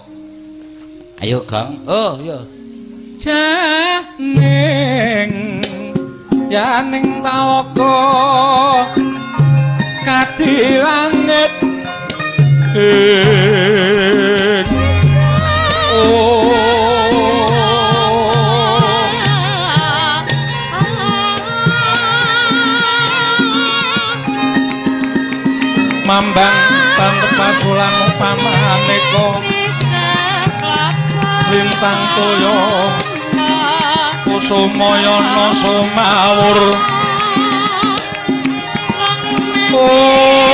Ayo, Gong. Oh, iya. Janing yaning talaga kadi langit ing mambang pantep pasulan upamaneka lintang toya kusumayana sumawur Om.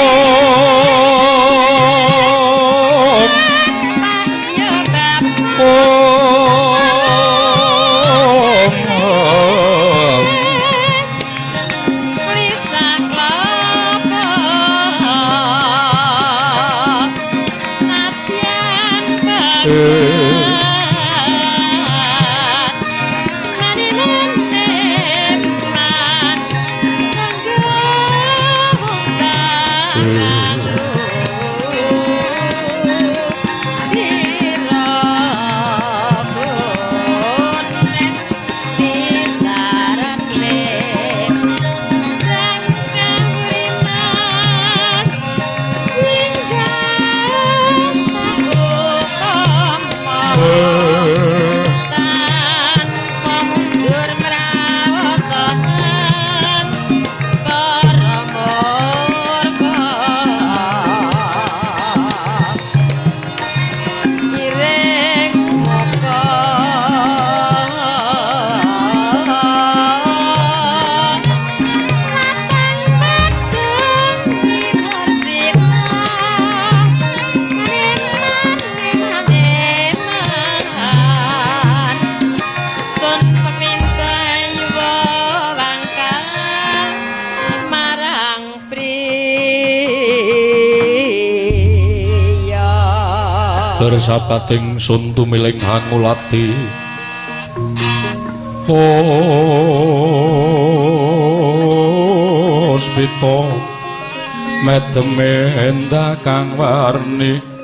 Bersabating sun tumiling hangulati Puspita medeme endah kang warni.